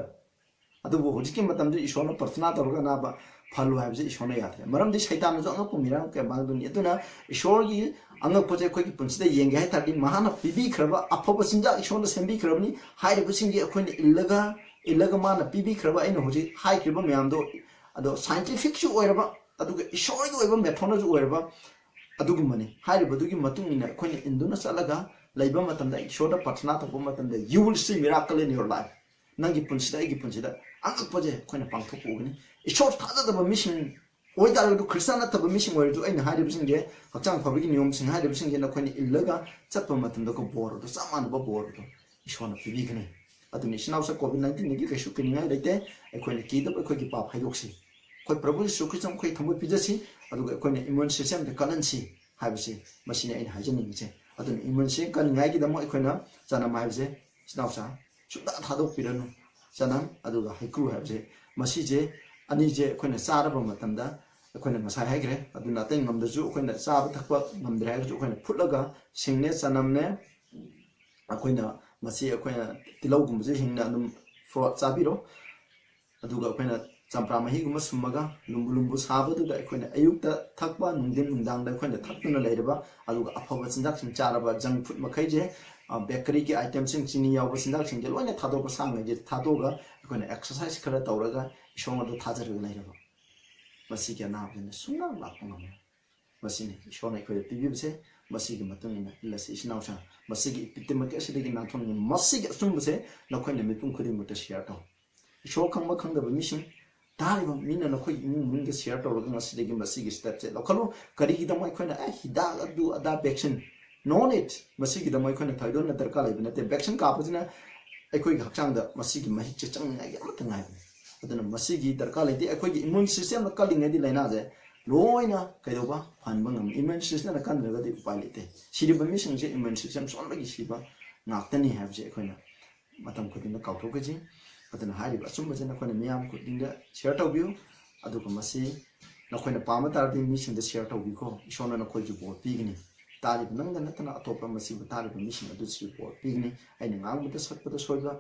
ꯑꯗꯨꯕꯨ ꯍꯧꯖꯤꯛꯀꯤ ꯃꯇꯝꯗ ꯏꯁꯣꯔꯅ ꯄ꯭ꯔꯊꯅꯥ ꯇꯧꯔꯒ ꯑꯅꯥꯕ ꯐꯍꯜꯂꯨ ꯍꯥꯏꯕꯁꯦ ꯏꯁꯣꯔꯅ ꯌꯥꯗ꯭ꯔꯦ꯫ ꯃꯔꯝꯗꯤ ꯁꯩꯇꯥꯟꯅꯁꯨ ꯑꯉꯛꯄ ꯃꯤꯔꯥꯡ ꯀꯌꯥ ꯃꯥꯡꯗꯨꯅꯤ꯫ ꯑꯗꯨꯅ ꯏꯁꯣꯔꯒꯤ ꯑꯉꯛꯄꯁꯦ ꯑꯩꯈꯣꯏꯒꯤ ꯄꯨꯟꯁꯤꯗ ꯌꯦꯡꯒꯦ ꯍꯥꯏ ꯇꯥꯔꯗꯤ, ꯃꯍꯥꯛꯅ ꯄꯤꯕꯤꯈ꯭ꯔꯕ ꯑꯐꯕ ꯆꯤꯟꯖꯥꯛ ꯏꯁꯣꯔꯅ ꯁꯦꯝꯕꯤꯈ꯭ꯔꯕꯅꯤ꯫ ꯍꯥꯏꯔꯤꯕꯁꯤꯡꯁꯦ ꯑꯩꯈꯣꯏꯅ ꯏꯜꯂꯒ, ꯏꯜꯂꯒ ꯃꯥꯅ ꯄꯤꯕꯤꯈ꯭ꯔꯕ ꯑꯩꯅ ꯍꯧꯖꯤꯛ ꯍꯥꯏꯈ꯭ꯔꯤꯕ ꯃꯌꯥꯝꯗꯣ, ꯑꯗꯣ scientific ꯁꯨ ꯑꯣꯏꯔꯕ, ꯑꯗꯨꯒ ꯏꯁꯣꯔꯒꯤ ꯑꯣꯏꯕ method ꯅꯁꯨ ꯑꯣꯏꯔꯕ, ꯑꯗꯨꯒꯨꯝꯕꯅꯤ꯫ ꯍꯥꯏꯔꯤꯕꯗꯨꯒꯤ ꯃꯇꯨꯡ ꯏꯟꯅ ꯑꯩꯈꯣꯏꯅ ꯏꯟꯗꯨꯅ ꯆꯠꯂꯒ ꯂꯩꯕ ꯃꯇꯝꯗ, ꯏꯁꯣꯔꯗ ꯄ꯭ꯔꯊꯅꯥ ꯇꯧꯕ ꯃꯇꯝꯗ, you will see miracle in your life. ꯅꯪꯒꯤ ꯄꯨꯟꯁꯤꯗ, ꯑꯩꯒꯤ ꯄꯨꯟꯁꯤꯗ ꯑꯉꯛꯄꯁꯦ ꯑꯩꯈꯣꯏꯅ ꯄꯥꯡꯊꯣꯛꯄ ꯎꯒꯅꯤ꯫ ꯏꯁꯣꯔ ꯊꯥꯖꯗꯕ ꯃꯤꯁꯤꯡ ꯑꯣꯏꯇꯥꯔꯒꯁꯨ, ꯈ꯭ꯔꯤꯁꯇꯥꯟ ꯅꯠꯇꯕ ꯃꯤꯁꯤꯡ ꯑꯣꯏꯔꯁꯨ, ꯑꯩꯅ ꯍꯥꯏꯔꯤꯕꯁꯤꯡꯁꯦ, ꯍꯛꯆꯥꯡ ꯐꯕꯒꯤ ꯅꯤꯌꯣꯝꯁꯤꯡ ꯍꯥꯏꯔꯤꯕꯁꯤꯡꯁꯦ ꯅꯈꯣꯏꯅ ꯏꯜꯂꯒ ꯆꯠꯄ ꯃꯇꯝꯗꯀꯣ, ꯕꯣꯔ ꯑꯗꯨ, ꯆꯞ ꯃꯥꯟꯅꯕ ꯕꯣꯔ ꯑꯗꯨ ꯏꯁꯣꯔꯅ ꯄꯤꯕꯤꯒꯅꯤ꯫ ꯑꯗꯨꯅ ꯏꯆꯤꯟ ꯏꯅꯥꯎꯁꯦ, COVID nineteen ꯗꯒꯤ ꯀꯩꯁꯨ ꯀꯤꯅꯤꯡꯉꯥꯏ ꯂꯩꯇꯦ꯫ ꯑꯩꯈꯣꯏꯅ ꯀꯤꯗꯕ ꯑꯩꯈꯣꯏꯒꯤ ꯄꯥꯞ ꯍꯥꯏꯗꯣꯛꯁꯤ꯫ ꯑꯩꯈꯣꯏ ꯄ꯭ꯔꯚꯨ ꯌꯤꯁꯨ ꯈ꯭ꯔꯤꯁꯇ ꯑꯩꯈꯣꯏ ꯊꯃꯣꯏ ꯄꯤꯖꯁꯤ, ꯑꯗꯨꯒ ꯑꯩꯈꯣꯏꯅ immune system ꯗ ꯀꯜꯍꯟꯁꯤ ꯍꯥꯏꯕꯁꯤ, ꯃꯁꯤꯅꯤ ꯑꯩꯅ ꯍꯥꯏꯖꯅꯤꯡꯉꯤꯁꯦ꯫ ꯑꯗꯨꯅ immune system ꯀꯟꯅꯤꯡꯉꯥꯏꯒꯤꯗꯃꯛ ꯑꯩꯈꯣꯏꯅ ꯆꯅꯝ ꯍꯥꯏꯕꯁꯦ, ꯏꯆꯤꯟ ꯏꯅꯥꯎꯁꯥ, ꯁꯨꯡꯊꯥ ꯊꯥꯗꯣꯛꯄꯤꯔꯅꯨ꯫ ꯆꯅꯝ ꯑꯗꯨꯒ ꯍꯩꯀ꯭ꯔꯨ ꯍꯥꯏꯕꯁꯦ, ꯃꯁꯤꯁꯦ ꯑꯅꯤꯁꯦ ꯑꯩꯈꯣꯏꯅ ꯆꯥꯔꯕ ꯃꯇꯝꯗ, ꯑꯩꯈꯣꯏꯅ ꯉꯁꯥꯏ ꯍꯥꯏꯈ꯭ꯔꯦ, ꯑꯗꯨꯅ ꯑꯇꯩ ꯉꯝꯗ꯭ꯔꯁꯨ, ꯑꯩꯈꯣꯏꯅ ꯆꯥꯕ ꯊꯛꯄ ꯉꯝꯗ꯭ꯔꯦ ꯍꯥꯏꯔꯒꯁꯨ, ꯑꯩꯈꯣꯏꯅ ꯐꯨꯠꯂꯒ ꯁꯤꯡꯅꯦ, ꯆꯅꯝꯅꯦ, ꯑꯩꯈꯣꯏꯅ ꯃꯁꯤ, ꯑꯩꯈꯣꯏꯅ ꯇꯤꯜꯍꯧꯒꯨꯝꯕꯁꯦ ꯍꯤꯡꯅ ꯑꯗꯨꯝ ꯐ꯭ꯔꯣꯠ ꯆꯥꯕꯤꯔꯣ꯫ ꯑꯗꯨꯒ ꯑꯩꯈꯣꯏꯅ ꯆꯝꯄ꯭ꯔꯥ ꯃꯍꯤꯒꯨꯝꯕ ꯁꯨꯝꯃꯒ ꯂꯨꯝꯕꯨ ꯂꯨꯝꯕꯨ ꯁꯥꯕꯗꯨꯗ ꯑꯩꯈꯣꯏꯅ ꯑꯌꯨꯛꯇ ꯊꯛꯄ, ꯅꯨꯡꯊꯤꯟ ꯅꯨꯡꯗꯥꯡꯗ ꯑꯩꯈꯣꯏꯅ ꯊꯛꯇꯨꯅ ꯂꯩꯔꯕ, ꯑꯗꯨꯒ ꯑꯐꯕ ꯆꯤꯟꯖꯥꯛꯁꯤꯡ ꯆꯥꯔꯕ, ꯖꯪ ꯐꯨꯗ ꯃꯈꯩꯁꯦ, ꯕꯦꯀꯔꯤꯒꯤ ꯑꯥꯏꯇꯦꯝꯁꯤꯡ, ꯆꯤꯅꯤ ꯌꯥꯎꯕ ꯆꯤꯟꯖꯥꯛꯁꯤꯡꯁꯦ ꯂꯣꯏꯅ ꯊꯥꯗꯣꯛꯄ, ꯁꯥ ꯉꯩꯁꯦ ꯊꯥꯗꯣꯛꯑꯒ ꯑꯩꯈꯣꯏꯅ ꯑꯦꯛꯁꯔꯁꯥꯏꯁ ꯈꯔ ꯇꯧꯔꯒ ꯏꯁꯣꯔ ꯑꯗꯨ ꯊꯥꯖꯔꯒ ꯂꯩꯔꯕ, ꯃꯁꯤꯒꯤ ꯑꯅꯥꯕꯁꯤꯅ ꯁꯨꯡꯂꯥꯛ ꯂꯥꯛꯄ ꯉꯝꯃꯣꯏ꯫ ꯃꯁꯤꯅꯤ ꯏꯁꯣꯔꯅ ꯑꯩꯈꯣꯏꯗ ꯄꯤꯕꯤꯕꯁꯦ꯫ ꯃꯁꯤꯒꯤ ꯃꯇꯨꯡ ꯏꯟꯅ ꯏꯜꯂꯁꯤ, ꯏꯆꯤꯟ ꯏꯅꯥꯎꯁꯤꯡ꯫ ꯃꯁꯤꯒꯤ ꯏꯄꯤꯛꯇꯃꯛ ꯑꯁꯤꯗꯒꯤ ꯅꯥꯟꯊꯣꯛꯅꯤꯡꯉꯤ꯫ ꯃꯁꯤꯒꯤ ꯑꯆꯨꯝꯕꯁꯦ ꯅꯈꯣꯏꯅ ꯃꯤꯄꯨꯝ ꯈꯨꯗꯤꯡꯃꯛꯇ ꯁꯤꯌꯔ ꯇꯧ꯫ ꯏꯁꯣꯔ ꯈꯪꯕ ꯈꯪꯗꯕ ꯃꯤꯁꯤꯡ, ꯇꯥꯔꯤꯕ ꯃꯤꯅ ꯅꯈꯣꯏꯒꯤ ꯏꯃꯨꯡ ꯃꯅꯨꯡꯗ ꯁꯤꯌꯔ ꯇꯧꯔꯒ ꯉꯁꯤꯗꯒꯤ ꯃꯁꯤꯒꯤ ꯁ꯭ꯇꯦꯞꯁꯦ ꯂꯧꯈꯠꯂꯨ꯫ ꯀꯔꯤꯒꯤꯗꯃꯛ ꯑꯩꯈꯣꯏꯅ ꯑꯦ ꯍꯤꯗꯥꯛ ꯑꯗꯨ ꯑꯗꯥ ꯚꯦꯛꯁꯤꯟ, no need, ꯃꯁꯤꯒꯤꯗꯃꯛ ꯑꯩꯈꯣꯏꯅ ꯊꯣꯏꯗꯣꯛꯅ ꯗꯔꯀꯥꯔ ꯂꯩꯕ ꯅꯠꯇꯦ꯫ ꯚꯦꯛꯁꯤꯟ ꯀꯥꯞꯄꯁꯤꯅ ꯑꯩꯈꯣꯏꯒꯤ ꯍꯛꯆꯥꯡꯗ ꯃꯁꯤꯒꯤ ꯃꯍꯤꯛꯁꯦ ꯆꯪꯅꯤꯡꯉꯥꯏꯒꯤ ꯑꯃꯠꯇ ꯉꯥꯏꯕꯅꯤ꯫ ꯑꯗꯨꯅ ꯃꯁꯤꯒꯤ ꯗꯔꯀꯥꯔ ꯂꯩꯇꯦ꯫ ꯑꯩꯈꯣꯏꯒꯤ ꯏꯃ꯭ꯌꯨꯟ ꯁꯤꯁꯇꯦꯝꯅ ꯀꯜꯂꯤꯉꯩꯗꯤ ꯂꯥꯏꯅꯥꯁꯦ ꯂꯣꯏꯅ ꯀꯩꯗꯧꯕ ꯐꯍꯟꯕ ꯉꯝꯃꯤ꯫ ꯏꯃ꯭ꯌꯨꯟ ꯁꯤꯁꯇꯦꯝꯅ ꯀꯟꯗ꯭ꯔꯒꯗꯤ ꯎꯄꯥꯏ ꯂꯩꯇꯦ꯫ ꯁꯤꯔꯤꯕ ꯃꯤꯁꯤꯡꯁꯦ ꯏꯃ꯭ꯌꯨꯟ ꯁꯤꯁꯇꯦꯝ ꯁꯣꯟꯕꯒꯤ ꯁꯤꯕ ꯉꯥꯛꯇꯅꯤ ꯍꯥꯏꯕꯁꯦ ꯑꯩꯈꯣꯏꯅ ꯃꯇꯝ ꯈꯨꯗꯤꯡꯗ ꯀꯥꯎꯊꯣꯛꯀꯁꯤ꯫ ꯑꯗꯨꯅ ꯍꯥꯏꯔꯤꯕ ꯑꯆꯨꯝꯕꯁꯦ ꯅꯈꯣꯏꯅ ꯃꯤꯌꯥꯝ ꯈꯨꯗꯤꯡꯗ ꯁꯤꯌꯔ ꯇꯧꯕꯤꯌꯨ꯫ ꯑꯗꯨꯒ ꯃꯁꯤ ꯅꯈꯣꯏꯅ ꯄꯥꯝꯕ ꯇꯥꯔꯗꯤ ꯃꯤꯁꯤꯡꯗ ꯁꯤꯌꯔ ꯇꯧꯕꯤꯈꯣ꯫ ꯏꯁꯣꯔꯅ ꯅꯈꯣꯏꯒꯤ ꯕꯣꯔ ꯄꯤꯒꯅꯤ꯫ ꯇꯥꯔꯤꯕ ꯅꯪꯗ ꯅꯠꯇꯅ ꯑꯇꯣꯞꯄ ꯃꯁꯤꯕꯨ ꯇꯥꯔꯤꯕ ꯃꯤꯁꯤꯡ ꯑꯗꯨꯁꯨ ꯕꯣꯔ ꯄꯤꯒꯅꯤ꯫ ꯑꯩꯅ ꯉꯥꯡꯕꯗ ꯁꯛꯄꯗ ꯁꯣꯏꯕ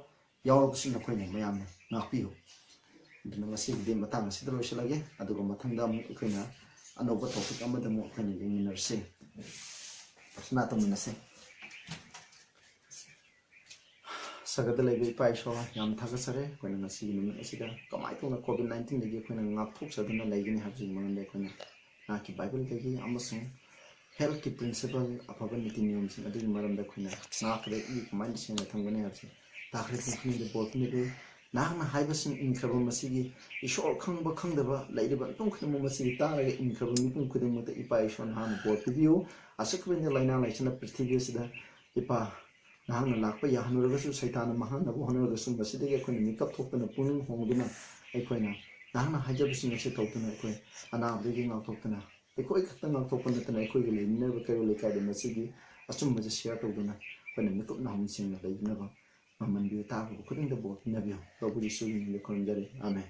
ꯌꯥꯎꯔꯕꯁꯨ ꯅꯈꯣꯏꯅ ꯃꯌꯥꯝꯅ ꯉꯥꯛꯄꯤꯌꯨ꯫ ꯑꯗꯨꯅ ꯉꯁꯤꯒꯤꯗꯤ ꯃꯇꯥꯡ ꯑꯁꯤꯗ ꯂꯣꯏꯁꯤꯜꯂꯒꯦ, ꯑꯗꯨꯒ ꯃꯊꯪꯗ ꯑꯃꯨꯛ ꯑꯩꯈꯣꯏꯅ ꯑꯅꯧꯕ ꯇꯣꯄꯤꯛ ꯑꯃꯗ ꯑꯃꯨꯛ ꯑꯩꯈꯣꯏꯅ ꯌꯦꯡꯃꯤꯟꯅꯔꯁꯤ꯫ ꯄ꯭ꯔꯊꯅꯥ ꯇꯧꯃꯤꯟꯅꯁꯤ꯫ ꯁꯒꯠꯇ ꯂꯩꯕ ꯏꯄꯥ ꯏꯁꯣꯔ, ꯌꯥꯝ ꯊꯥꯒꯠꯆꯔꯦ꯫ ꯑꯩꯈꯣꯏꯅ ꯉꯁꯤꯒꯤ ꯅꯨꯃꯤꯠ ꯑꯁꯤꯗ ꯀꯃꯥꯏꯅ ꯇꯧꯅ ꯀꯣꯚꯤꯗ ꯅꯥꯏꯟꯇꯤꯟꯗꯒꯤ ꯑꯩꯈꯣꯏꯅ ꯉꯥꯛꯊꯣꯛꯆꯗꯨꯅ ꯂꯩꯒꯅꯤ ꯍꯥꯏꯕꯁꯤꯒꯤ ꯃꯔꯝꯗ ꯑꯩꯈꯣꯏꯅ ꯅꯍꯥꯛꯀꯤ ꯕꯥꯏꯕꯜꯗꯒꯤ ꯑꯃꯁꯨꯡ ꯍꯦꯜꯊꯀꯤ ꯄ꯭ꯔꯤꯟꯁꯤꯄꯜ, ꯑꯐꯕ ꯅꯤꯇꯤ ꯅꯤꯌꯣꯝꯁꯤꯡ ꯑꯗꯨꯒꯤ ꯃꯔꯝꯗ ꯑꯩꯈꯣꯏꯅ ꯉꯥꯛꯄꯗ ꯏ ꯀꯃꯥꯏꯅ ꯁꯦꯡꯅ ꯊꯝꯒꯅꯤ ꯍꯥꯏꯕꯁꯤ ꯇꯥꯈ꯭ꯔꯦ꯫ ꯄꯨꯝꯈꯨꯗꯤꯡꯗ ꯕꯣꯔ ꯄꯤꯅꯕꯤꯌꯨ꯫ ꯅꯍꯥꯛꯅ ꯍꯥꯏꯕꯁꯤꯡ ꯏꯟꯈ꯭ꯔꯕ ꯃꯁꯤꯒꯤ ꯏꯁꯣꯔ ꯈꯪꯕ ꯈꯪꯗꯕ ꯂꯩꯔꯤꯕ ꯃꯤꯄꯨꯝ ꯈꯨꯗꯤꯡꯃꯛ ꯃꯁꯤꯒꯤ ꯇꯥꯔꯒ ꯏꯟꯈ꯭ꯔꯕ ꯃꯤꯄꯨꯝ ꯈꯨꯗꯤꯡꯃꯛꯇ ꯏꯄꯥ ꯏꯁꯣꯔ ꯅꯍꯥꯛꯅ ꯕꯣꯔ ꯄꯤꯕꯤꯌꯨ꯫ ꯑꯁꯨꯛꯀꯤ ꯃꯇꯤꯛ ꯂꯥꯏꯅꯥ ꯂꯥꯏꯆꯠꯅ ꯄ꯭ꯔꯤꯊꯤꯕꯤ ꯑꯁꯤꯗ ꯏꯄꯥ ꯅꯍꯥꯛꯅ ꯂꯥꯛꯄ ꯌꯥꯍꯟꯂꯨꯔꯒꯁꯨ, ꯁꯩꯇꯥꯟꯅ ꯃꯥꯡꯍꯟꯅꯕ ꯍꯣꯠꯅꯔꯒꯁꯨ, ꯃꯁꯤꯗꯒꯤ ꯑꯩꯈꯣꯏꯅ ꯃꯤꯀꯞ ꯊꯣꯛꯇꯨꯅ, ꯄꯨꯛꯅꯤꯡ ꯍꯣꯡꯗꯨꯅ, ꯑꯩꯈꯣꯏꯅ ꯅꯍꯥꯛꯅ ꯍꯥꯏꯖꯕꯁꯤꯡ ꯑꯁꯤ ꯇꯧꯗꯨꯅ, ꯑꯩꯈꯣꯏ ꯑꯅꯥꯕꯗꯒꯤ ꯉꯥꯛꯊꯣꯛꯇꯨꯅ, ꯑꯩꯈꯣꯏ ꯈꯛꯇ ꯉꯥꯛꯊꯣꯛꯄ ꯅꯠꯇꯅ, ꯑꯩꯈꯣꯏꯒ ꯂꯩꯃꯤꯟꯅꯔꯤꯕ ꯀꯩꯔꯣꯜ ꯂꯩꯀꯥꯏꯗ ꯃꯁꯤꯒꯤ ꯑꯆꯨꯝꯕꯁꯦ ꯁꯤꯌꯥꯔ ꯇꯧꯗꯨꯅ, ꯑꯩꯈꯣꯏꯅ ꯃꯤꯀꯨꯞ ꯅꯥꯍꯨꯝ ꯁꯦꯡꯅ ꯂꯩꯅꯕ ꯉꯝꯍꯟꯕꯤꯌꯨ꯫ ꯇꯥꯈ꯭ꯔꯕ ꯈꯨꯗꯤꯡꯗ ꯕꯣꯔ ꯄꯤꯅꯕꯤꯌꯨ꯫ ꯄ꯭ꯔꯚꯨ ꯌꯤꯁꯨꯒꯤ ꯃꯤꯡꯗ ꯈꯨꯔꯨꯝꯖꯔꯤ꯫ ꯑꯥꯃꯦꯟ꯫